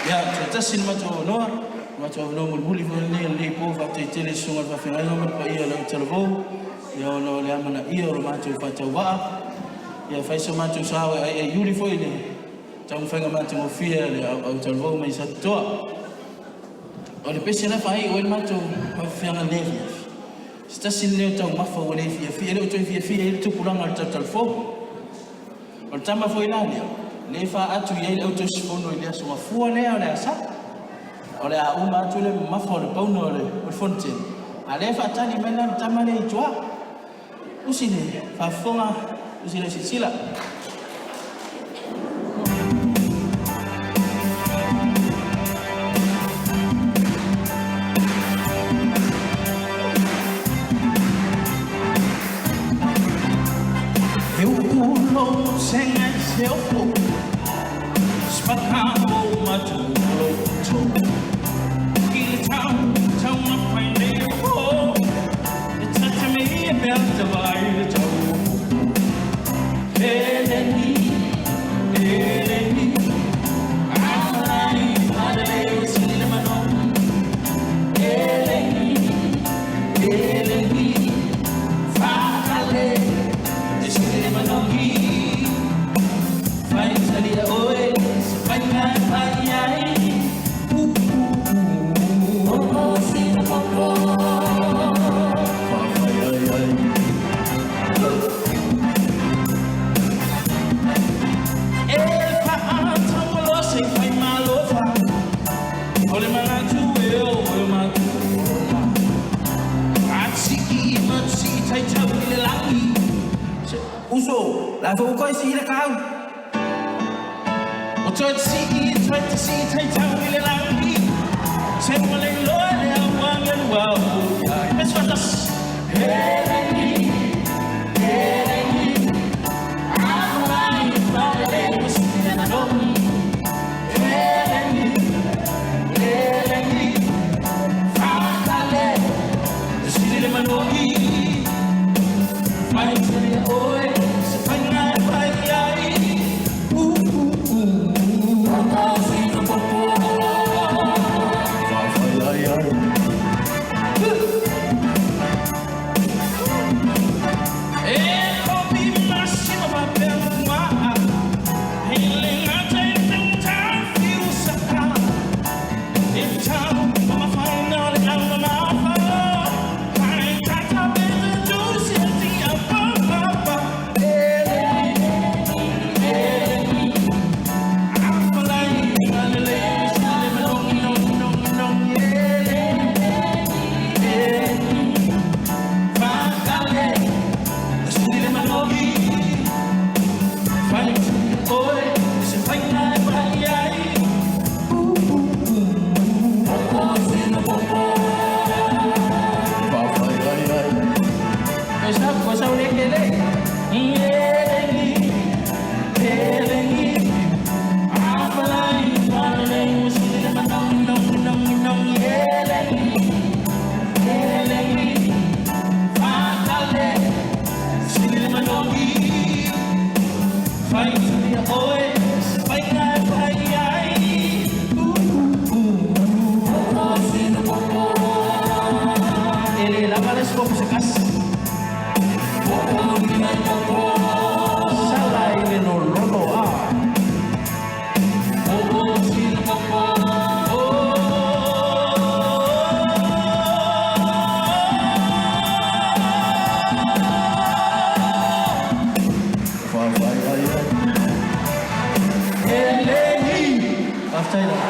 Ia, toe tasi le matou avanoa, le matou avanoa mulimuli foi lenei o lenei po. Faafetai tele i le susuga i le faafeagaiga ma le paia o le autalavou, ia ona o le amanaia o le matou faatauvaa. Ia fai so matou sao e aiaiuli foi i le taumafaiga matagofie a le autalavou mai Satitoa. O le pese la e faaiu ai le matou fonotaga i lenei afiafi, se tasi lenei o taumafa ua le fiafia, e le o toe fiafia i ai le tupulaga o le talutalufou. O le tama foi la lea, lea e faatu i ai le au tausifono i le aso Gafua lea o le a sau. O le a uma atu le mamafa o le pauna o le fonotele, a o lea e faatali mai la le tama lea i tua. Usi le faafofoga, usi le silasila. Uso, la fo ko si le kau. O toe sii, toe te sii, tei tau i le langi. Se mo le loa le au anga lua o. Pes fatas. Eleni, eleni, akulai pale usile manogi. Eleni, eleni, whakale, usile manogi. Mai tele oe, se whainga e whai ai. Ooh, ooh, ooh. Faafetai lava.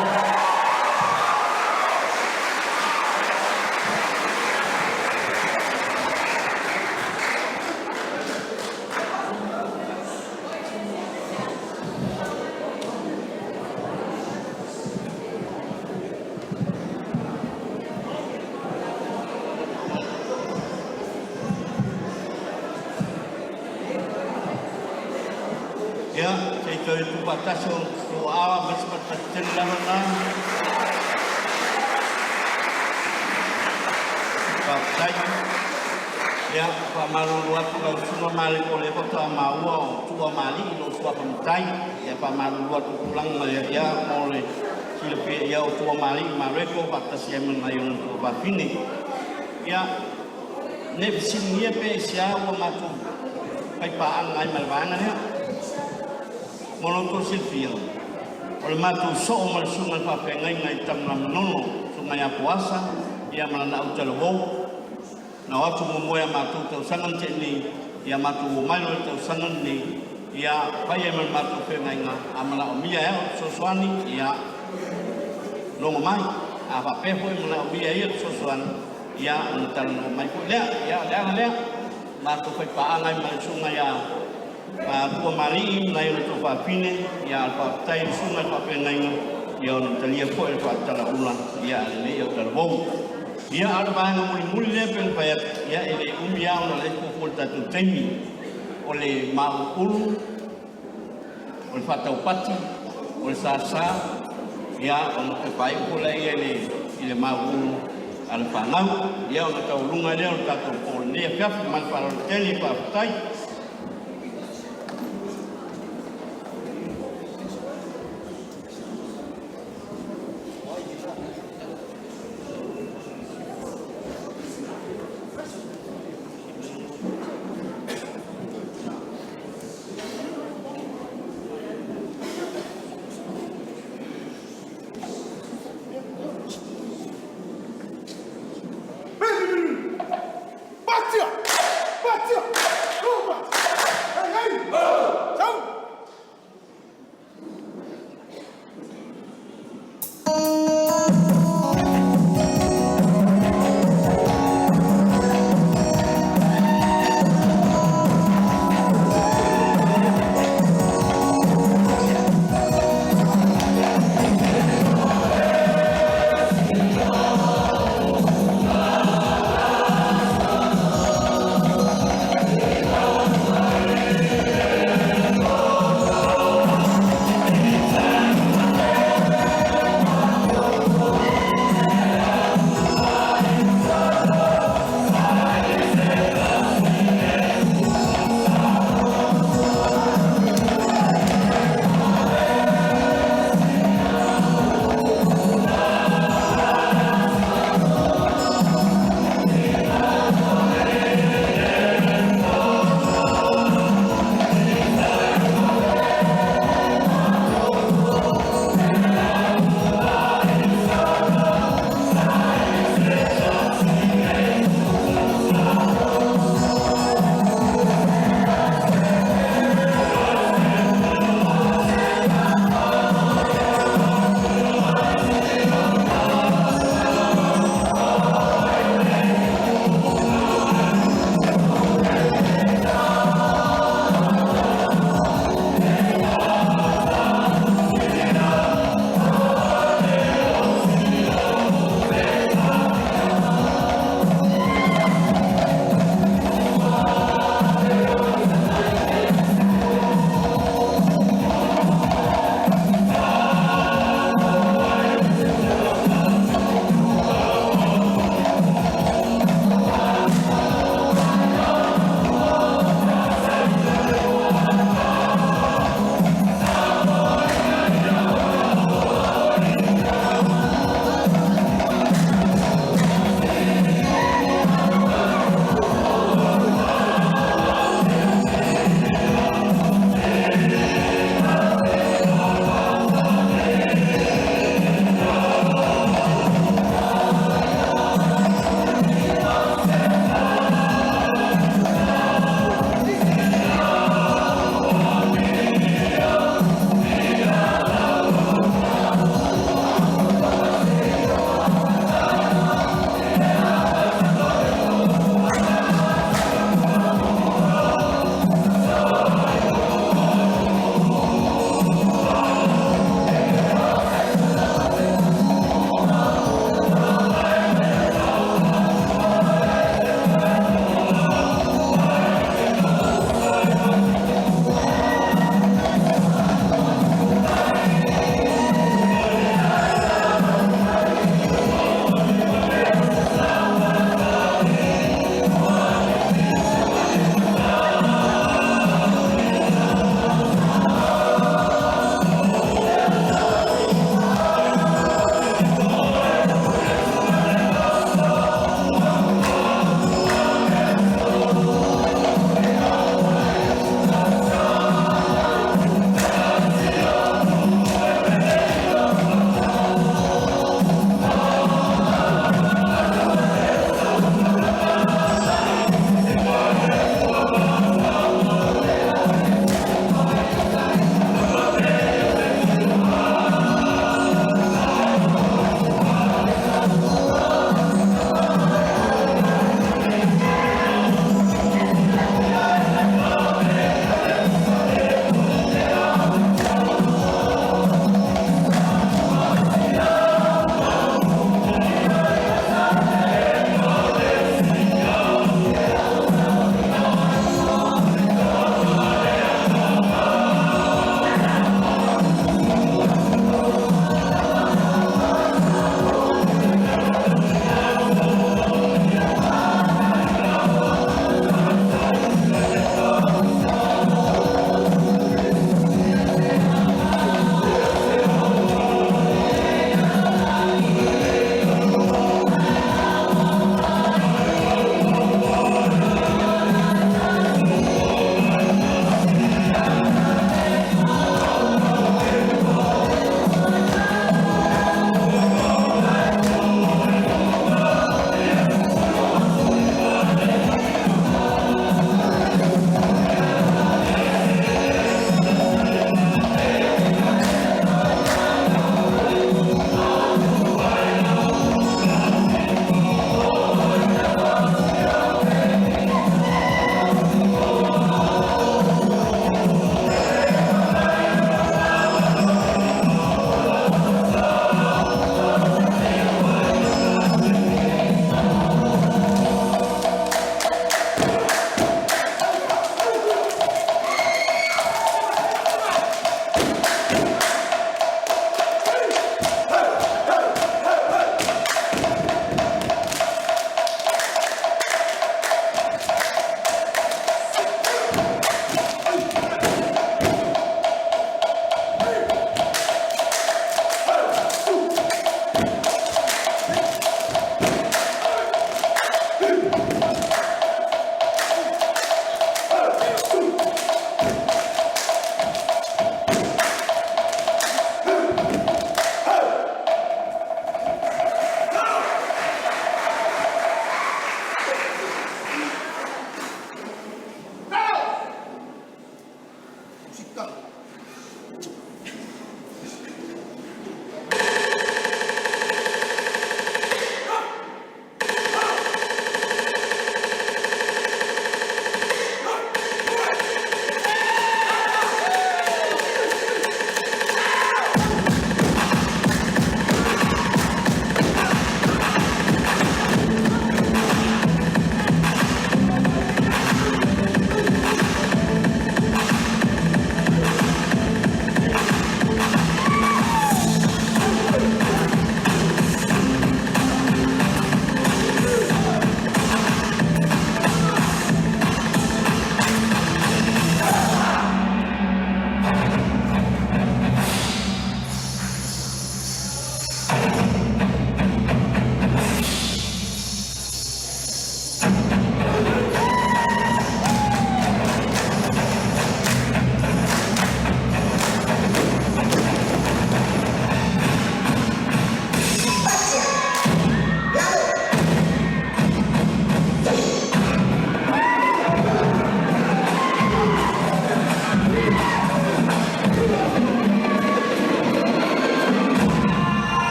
Ia, se i toe tuufaatasi o outou aao ma se patupatu tele lava lena. Faafetai. Ia, faamalulu atu lau Susuga Mareko o lea faatoa maua o Tuamalii lou suafa matai. Ia faamalulu atu i tulaga ia mo le Silafia ia o Tuamalii Mareko faatasi ai ma nai ona tuafafine. Ia, ne i fesiligia pe aisea ua matou faipaaga ai ma le vaega lea. Mo lo outou silafia, o le matou soo ma le susuga i le faafeagaiga i Tanugamanono, susuga ia Poasa ma lana autalavou, na o atu muamua ia matou i le tausaga na tea nei, ia matou omai loa i le tausaga lenei, ia fai ai ma le matou feagaiga, a manaomia e au le fesoasoani, ia logo mai. A faapea foi e manaomia e ia le fesoasoani, ia ona talanoa mai foi lea. Ia o le ala lea, matou faipaaga ai ma le susuga ia Tuamalii ma nai ona tuafafine, ia a o le faafetai i le susuga i le faafeagaiga, ia ona talia foi o le faatalauula a lenei autalavou. Ia, a o le vaega mulimuli lea pei ona fai atu, ia e le umi lava ona o lea e fuafua i le tatou taimi, o le mauluulu, o le faataupati, o le sasa, ia ona toe faaiu foi lea i le mauulu a le fanau, ia ona taualuga ai lea o le tatou po i lenei afiafi. Ma le faaaloalo tele, faafetai.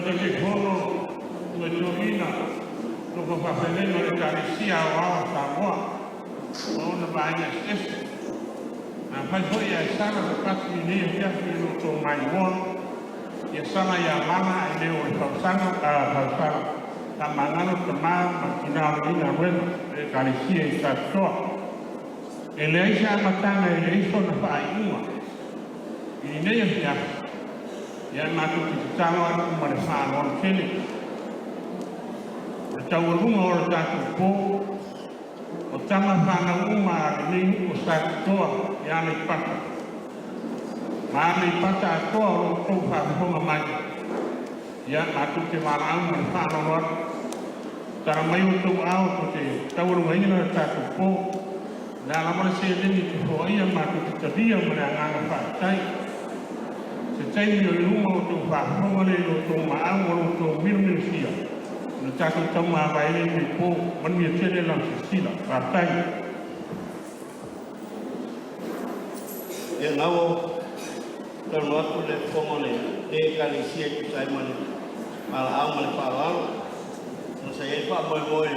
Taitaifono ma Toeaina nofo faafeagaiga o le Ekalesia Aoao a Samoa ma ona vaega eseese. Afai foi ae sala se fati i lenei afiafi i lo outou maimoa, ia sala ia mala ae le o le fausaga, fausala. Faamagalo tama ma tina o lenei galuega le Ekalesia i Satitoa. E leai se amataga e leai sona faaiuga. I lenei afiafi, ia matou te tatalo atu ma le faaaloalo tele, o le taualuga o le tatou po, o tama fanau uma a lenei nuu o Satitoa i Aleipata ma Aleipata atoa o lo o outou faafofoga mai, ia matou te valaau ma le faaaloalo atu, tala mai outou aao tou te taualugaina le tatou po. O le a lava le seleni e te foaia, matou te talia ma le agaga faafetai. Se taimi o i luma ona outou faafofoga lea i lo outou maau ma lo outou milomilofia ona tatou taumavae lea i lenei po. Manuia tele lau silasila. Faafetai. Ia na ua saunoa atu le fofoga o lenei Ekalesia e tusa ai ma le valaau ma le faaaloalo. Ona sa i ai le faamoemoe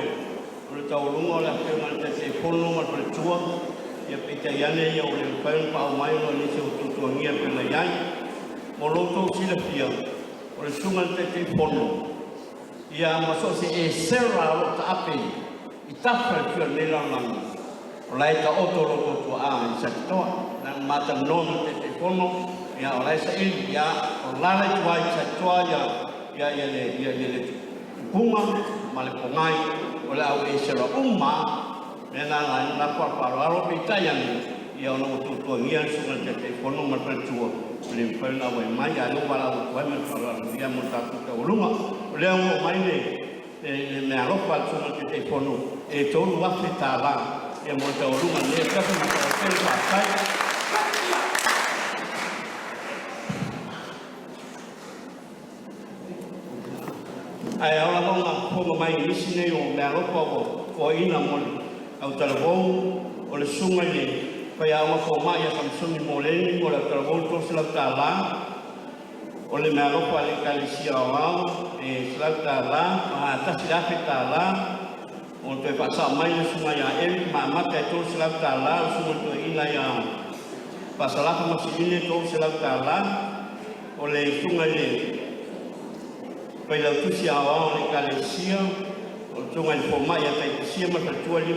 o le taualuga o le afioga i le Taitaifono ma le faletua, ia peitai ane ia ua le mafai ona paau mai ona o nisi o tuatuagia e pei ona i ai. Mo lo outou silafia, o le susuga i le Taitaifono, ia ma so o se esera o lo o taape i tafa i le fia o lenei lalolagi, o la e taoto lo outou tuaa i Satitoa. Na ona ma talanoa ma le Taitaifono, ia o la e saili, ia o lala i tua i Satitoa ia ia ia le ia, ia le tupuga ma le pogai o le au esera uma mea na ala ai ona lafo faaaloalo, peitai ane ia ona ua tuatuagia le susuga i le Taitaifono ma le faletua ua le mafai ona auai mai, a o lea ua valaau atu ai ma le faaaloalo ia mo le tatou taualuga. O lea ua oo mai le le meaalofa a le susuga i le Taitaifono e $3,000 ia mo le taualuga o lenei afiafi. Ma le faaaloalo tele, faafetai. Ae ao lava ona fofoga mai i nisi nei o meaalofa ua foaiina mo le autalavou, o le susuga i le faiaoga fomai ia Samasoni Moleni mo le autalavou $300, o le meaalofa a le Ekalesia Aoao e $100 ma $1,000, o toe faasao mai le susuga ia Eric Maamata e $300, o le susuga i le toeaina ia Faasalafa Masilini e $300, o le susuga i le Failautusi Aoao o le Ekalesia, o le susuga i le fomai ia Taitusia ma le faletua e $500,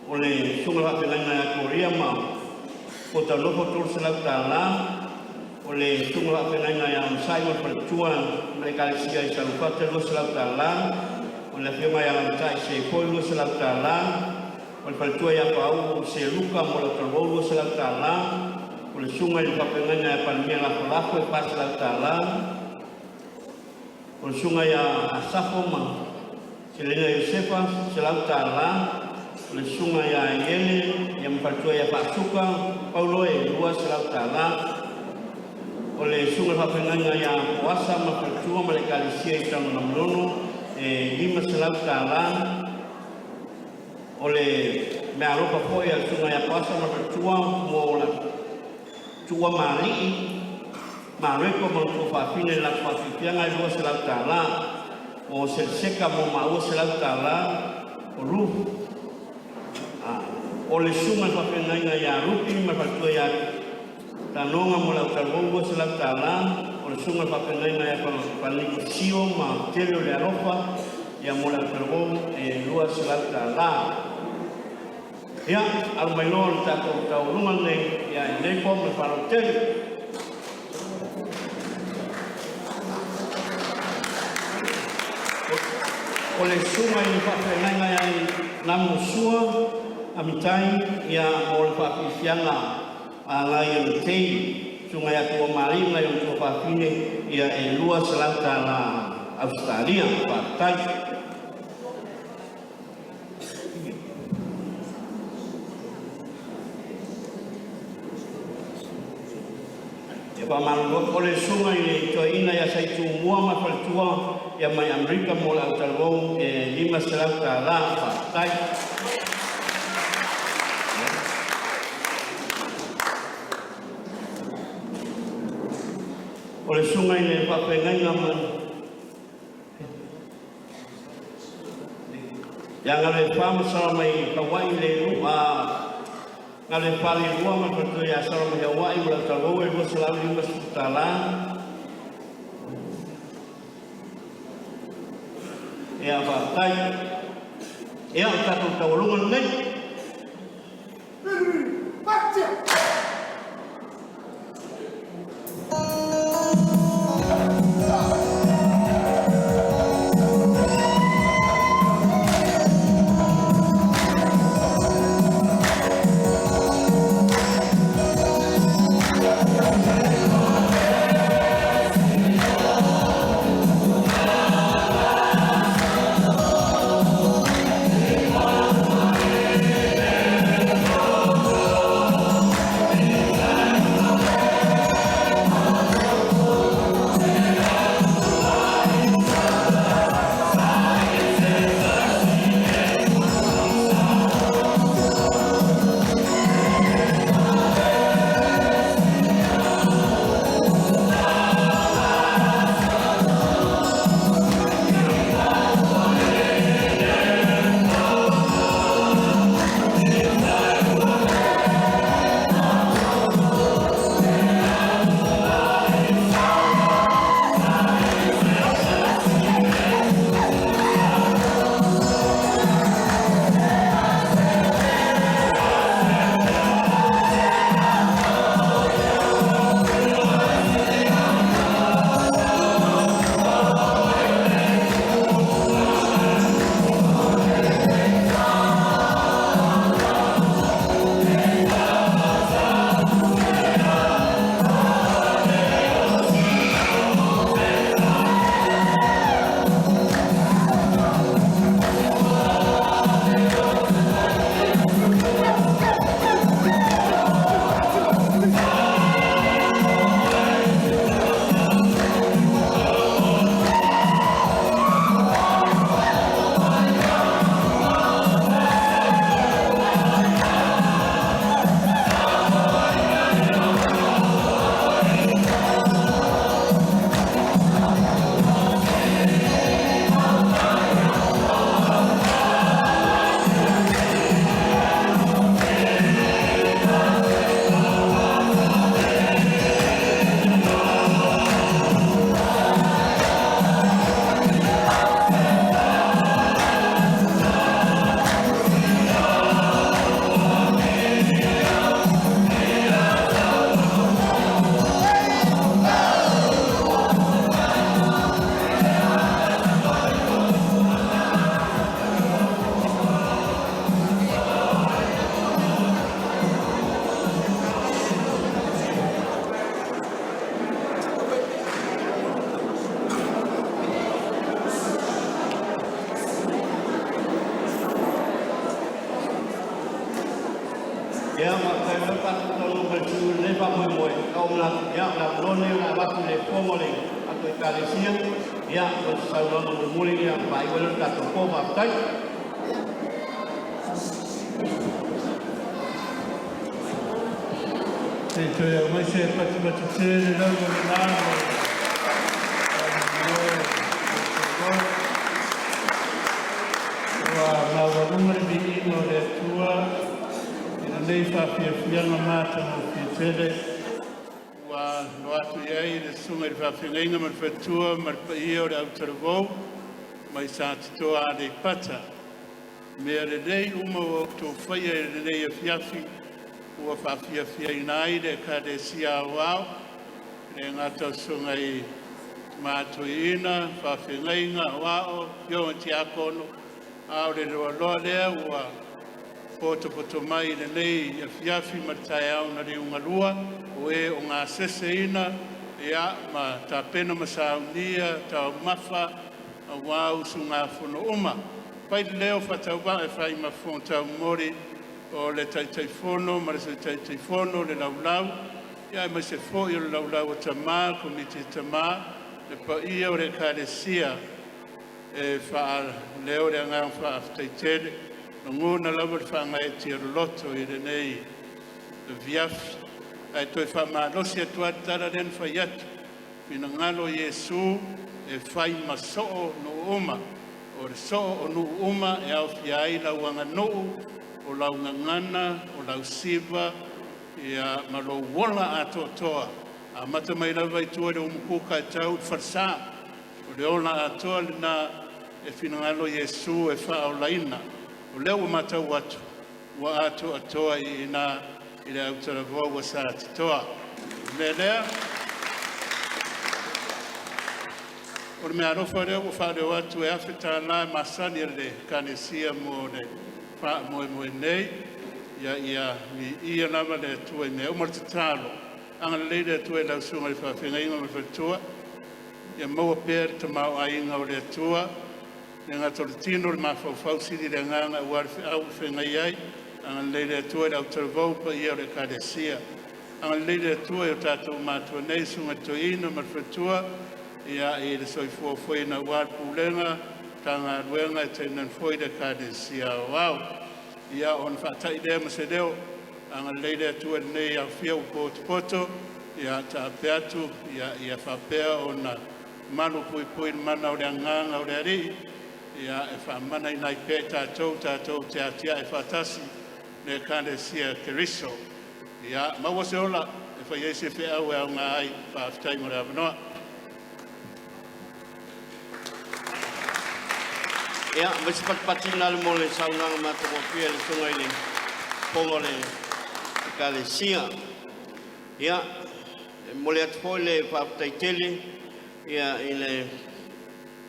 o le susuga i le faafeagaiga ia Koria ma Puataunofo $300, o le susuga i le faafeagaiga ia Onosai ma le faletua ma le Ekalesia i Saluafata e $200, o le afioga ia Lamatai Seifoi $200, o le faletua ia Pauu Seluka mo le autalavou $200, o le susuga i le faafeagaiga ia Palemia Lafolafo e $400, o le susuga ia Asafo ma Selena Iosefa $100, o le susuga ia Iele ia ma faletua ia Faasuka Paulo e $200, o le susuga i le faafeagaiga ia Poasa ma faletua ma le Ekalesia i Tanugamanono e $500, o le meaalofa foi a le susuga ia Poasa ma le faletua mo la Tuuamalii Mareko ma le tuafafine i le latou faafiafiaga e $200, o Seleseka mo maua $100, o Ruth o le susuga i le faafeagaiga ia Rupi ma le faletua ia Tanoga mo le autalavou $200, o le susuga i le faafeagaiga ia Fanikosio ma Tele o le Alofa ia mo le autalavou e $200. Ia, alo mai loa le tatou taualuga lenei ia i lenei po ma le faaaloalo tele. O le susuga i le faafeagaiga ia Namusua Amitai ia mo le faafiafiaga a nai ana tei, susuga ia Tuamalii ma nai ona tuafafine ia e $200 Ausetalia. Faafetai. E faamalulu atu, o le susuga i le toeaina ia Saitumua ma le faletua ia mai Amerika mo le autalavou e $500. Faafetai. O le susuga i le faafeagaiga ma ia Galuefa ma Sala mai Hawaii le a Galuefa Leilua ma le faletua ia Sala mai Hawaii ma lau talavou e $250. Ia faafetai. Ia o le tatou taualuga lenei. Ia, faafetai o lea ua tatou taunuu mai i le filemu i lenei faamoemoe. Ae ua ou manatu, ia, o le avanoa lenei o le a avatu i le fofoga o le tatou Ekalesia mo se saunoaga mulimuli ona faaiu ai lea o le tatou po. Faafetai. Se i toe aumai se patupatu tele lava lena mo le faamoemoe o le Ua maualuga le viiga o le Atua i lenei faafiafiaga matagofie tele ua alo atu i ai le Susuga i le Faafeagaiga ma le Faletua ma le paia o le autalavou mai Satitoa Aleipata. Mea lelei uma ua outou faia i lenei afiafi ua faafiafiaina ai le Ekalesia Aoao, e le gata o susuga i Tama Toeaina, Faafeagaiga, Aoao, Afioga i Tiakono, a o le loaloa lea ua potopoto mai i lenei afiafi ma le taeao na liugalua o e o gaseseina ma tapena ma saunia taumafa aua usugafono uma. Fai le leo faatauvaa e fai ma fofoga taumoli o le Taitaifono ma le Sui Taitaifono, le Laulau, aemaise foi o le Laulau a Tama, Komiti a Tama, le paia o le Ekalesia e faaleo le agaga faafetai tele. E lagona lava le faagaeetia loloto i lenei afiafi. Ae toe faamalosi atu lava le tala lea na fai atu, Finagalo Iesu e fai ma soo o nuu uma. O le soo o nuu uma e aofia ai lau aganuu, o lau gagana, o lau siva ia ma lou ola atoatoa, amata mai lava i tua i le umukuka e tau i le falesa. O le ola atoa lena e finagalo Iesu e faaolaina. O lea ua matau atu ua atoatoa i ina i le autalavou a Satitoa. O le mea lea, o le meaalofa lea ua faaleo atu e $1,000 tala e masani a le Ekalesia mo le faamoemoe nei, ia viia lava le Atua i mea uma. O le tatalo, agalelei le Atua i lau Susuga i le Faafeagaiga ma le faletua, ia maua pea le tamaoaiga o le Atua, e le gata o le tino, le mafaufau, sili le agaga aua le feau ua feagai ai. Agalelei le Atua i le autalavou, le paia o le Ekalesia. Agalelei le Atua i o tatou matua nei, susuga i le Toeaina ma le faletua i le soifua foeina aua le pulega o Matagaluega ae tainane foi le Ekalesia Aoao. Ia ona faatai lea ma se leo, agalelei le Atua i lenei aofia ua potopoto, ia taape atu ia faapea ona malupuipuia i le mana o le agaga o le Alii e faamanaina ai pea i tatou tatou te atiae faatasi le Ekalesia Keriso. Ia maua se ola e fai ai se feau e aoga ai. Faafetai mo le avanoa. Ia, ma se patipati mo le saunoaga matagofie a le Susuga i le Fofoga o le Ekalesia. Ia, e momoli atu foi le faafetai tele i le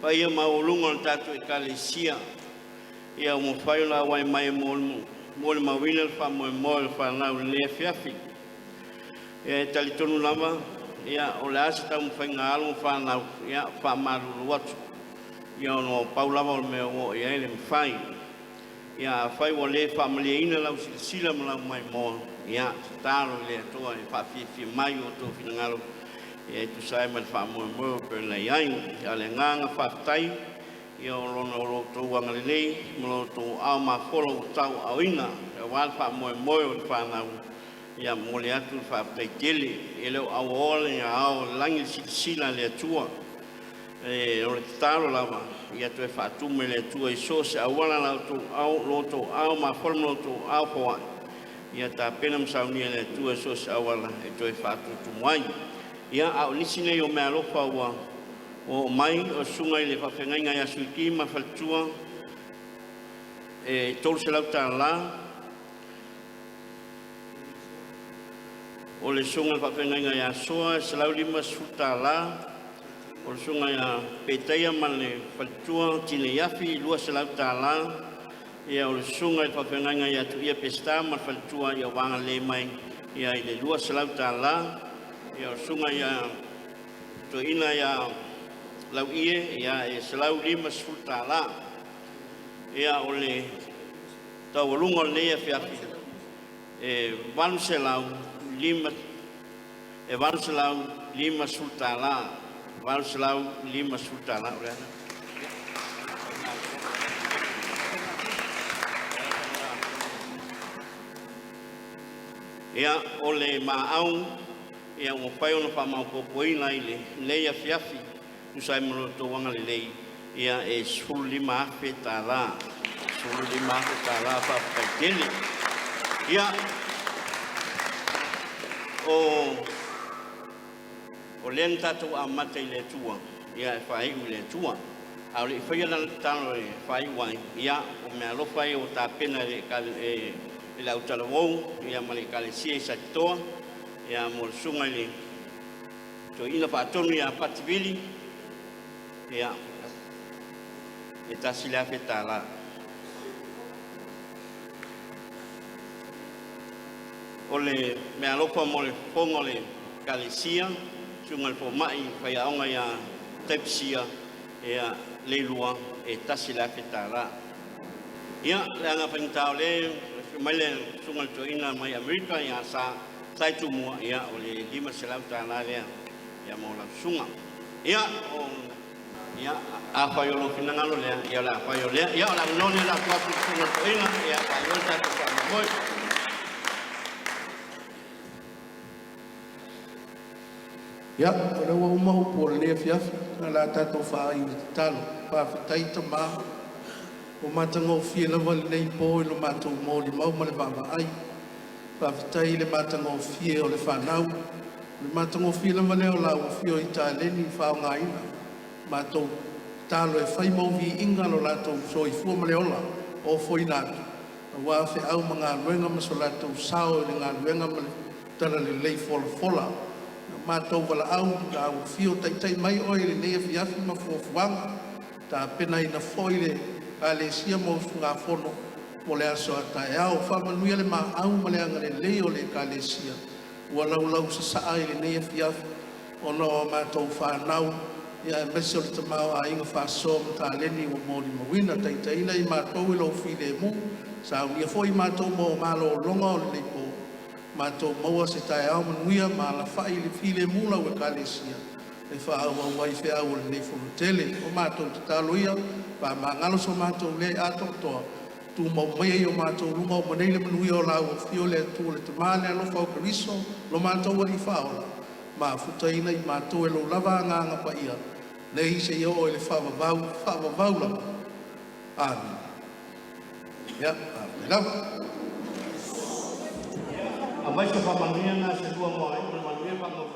paia maualuga o le tatou Ekalesia ua mafai ona auai mai e molimauina le faamoemoe o le fanau i lenei afiafi. E talitonu lava, o le a se taumafaiga a alo ma fanau, ia e faamalulu atu, ona pau lava o le mea ua oo i ai le mafai. Ia afai ua le faamalieina lau silasila ma lau maimoa, ia tatalo i le Atua e faafiafia mai o outou finagalo e tusa ai ma le faamoemoe e pei ona i ai. A o le agaga faafetai, ia o lona o lo outou agalelei ma lo outou aao mafola ua tauaaoina aua le faamoemoe o le fanau, ia momoli atu le faafetai tele. E le o auaoa le ao o le lagi i le silasila a le Atua. O le tatalo lava, ia toe faatumu e le Atua i so o se auala lo outou aao mafola ma lo outou aao foai, ia tapena ma saunia e le Atua i so o se auala e toe faatutumu ai. Ia, a o nisi nei o meaalofa ua oo mai, o le susuga i le faafeagaiga ia Suiti ma le faletua e $300. O le susuga i le faafeagaiga ia Soa e $150. O le susuga ia Petaia ma le faletua Tineiafi e $200. Ia, o le susuga i le faafeagaiga ia Tuia Peseta ma le faletua ua agalelei mai i le $200. Ia, o le susuga ia Toeaina ia Lauie e $150. Ia, o le taualuga o lenei afiafi, e $850, $850 o le a? Ia, o le maau ua mafai ona faamaopoopoina i lenei afiafi e tusa ai ma lo outou agalelei, e $15,000. $15,000, faafetai tele. Ia, o lea na tatou amata i le Atua, e faaiu i le Atua. A o le i faia la le tatalo e faaiu ai, ia, o meaalofa ia ua tapena e le autalavou ma le Ekalesia i Satitoa mo le susuga i le Toeaina Faatonu ia Pati Vili, ia, e $1,000. O le meaalofa mo le fofoga o le Ekalesia, susuga i le fomai faiaoga ia Taipisia Leilua e $1,000. Ia, o le aga faigata o lea e afio mai le susuga i le toeaina mai Amerika ia Sai Tumua, ia o le $500 lea mo lau susuga. Ia, afai o lou finagalo lea, ia o le a fai o lea. Ia, o le avanoa lenei o le a tuu atu i le susuga i le toeaina e faaiu ai le tatou faamoemoe. Ia, o lea ua uma upu o lenei afiafi, ae o le a tatou faai le tatalo. Faafetai Tama, ua matagofie lava lenei po i lo matou molimau ma le vaavaai. Faafetai i le matagofie o le fanau, o le matagofie lava lea o lau afio i taleni ua faaaogaina. Matou tatalo e fai ma ou viiga lo latou soifua ma le ola ofoina atu aua feau ma galuega ma so latou sao i le galuega ma le talalelei folafola. Ua matou valaau i lau afio taitai mai oe i lenei afiafi ma fuafuaga, tapenaina foi le Ekalesia mo usugafono mo le aso a taeao. Faamanuia le maau ma le agalelei o le Ekalesia ua laulausasaa i lenei afiafi ona o a matou fanau aemaise o le tamaoaiga faasoa ma taleni ua molimauina. Taitaiina i matou i lou filemu, saunia foi i matou mo malologa o lenei po, matou maua se taeao manuia ma alafai i le filemu lau Ekalesia e faaauau ai feau o lenei Fonotele. O matou tatalo ia, faamagalo so matou le atoatoa, tumau maia i o matou luma oo mai nei le manuia o lau Afio le Atua le Tama le alofa o Keriso lo matou Alii Faaola, mafutaina i matou e lou lava Agaga Paia, nei seia oo i le faavavau, faavavau lava. Amene. Ia, faafetai lava. Aumai se faamanuiaga se lua mo aiga ma le manuia.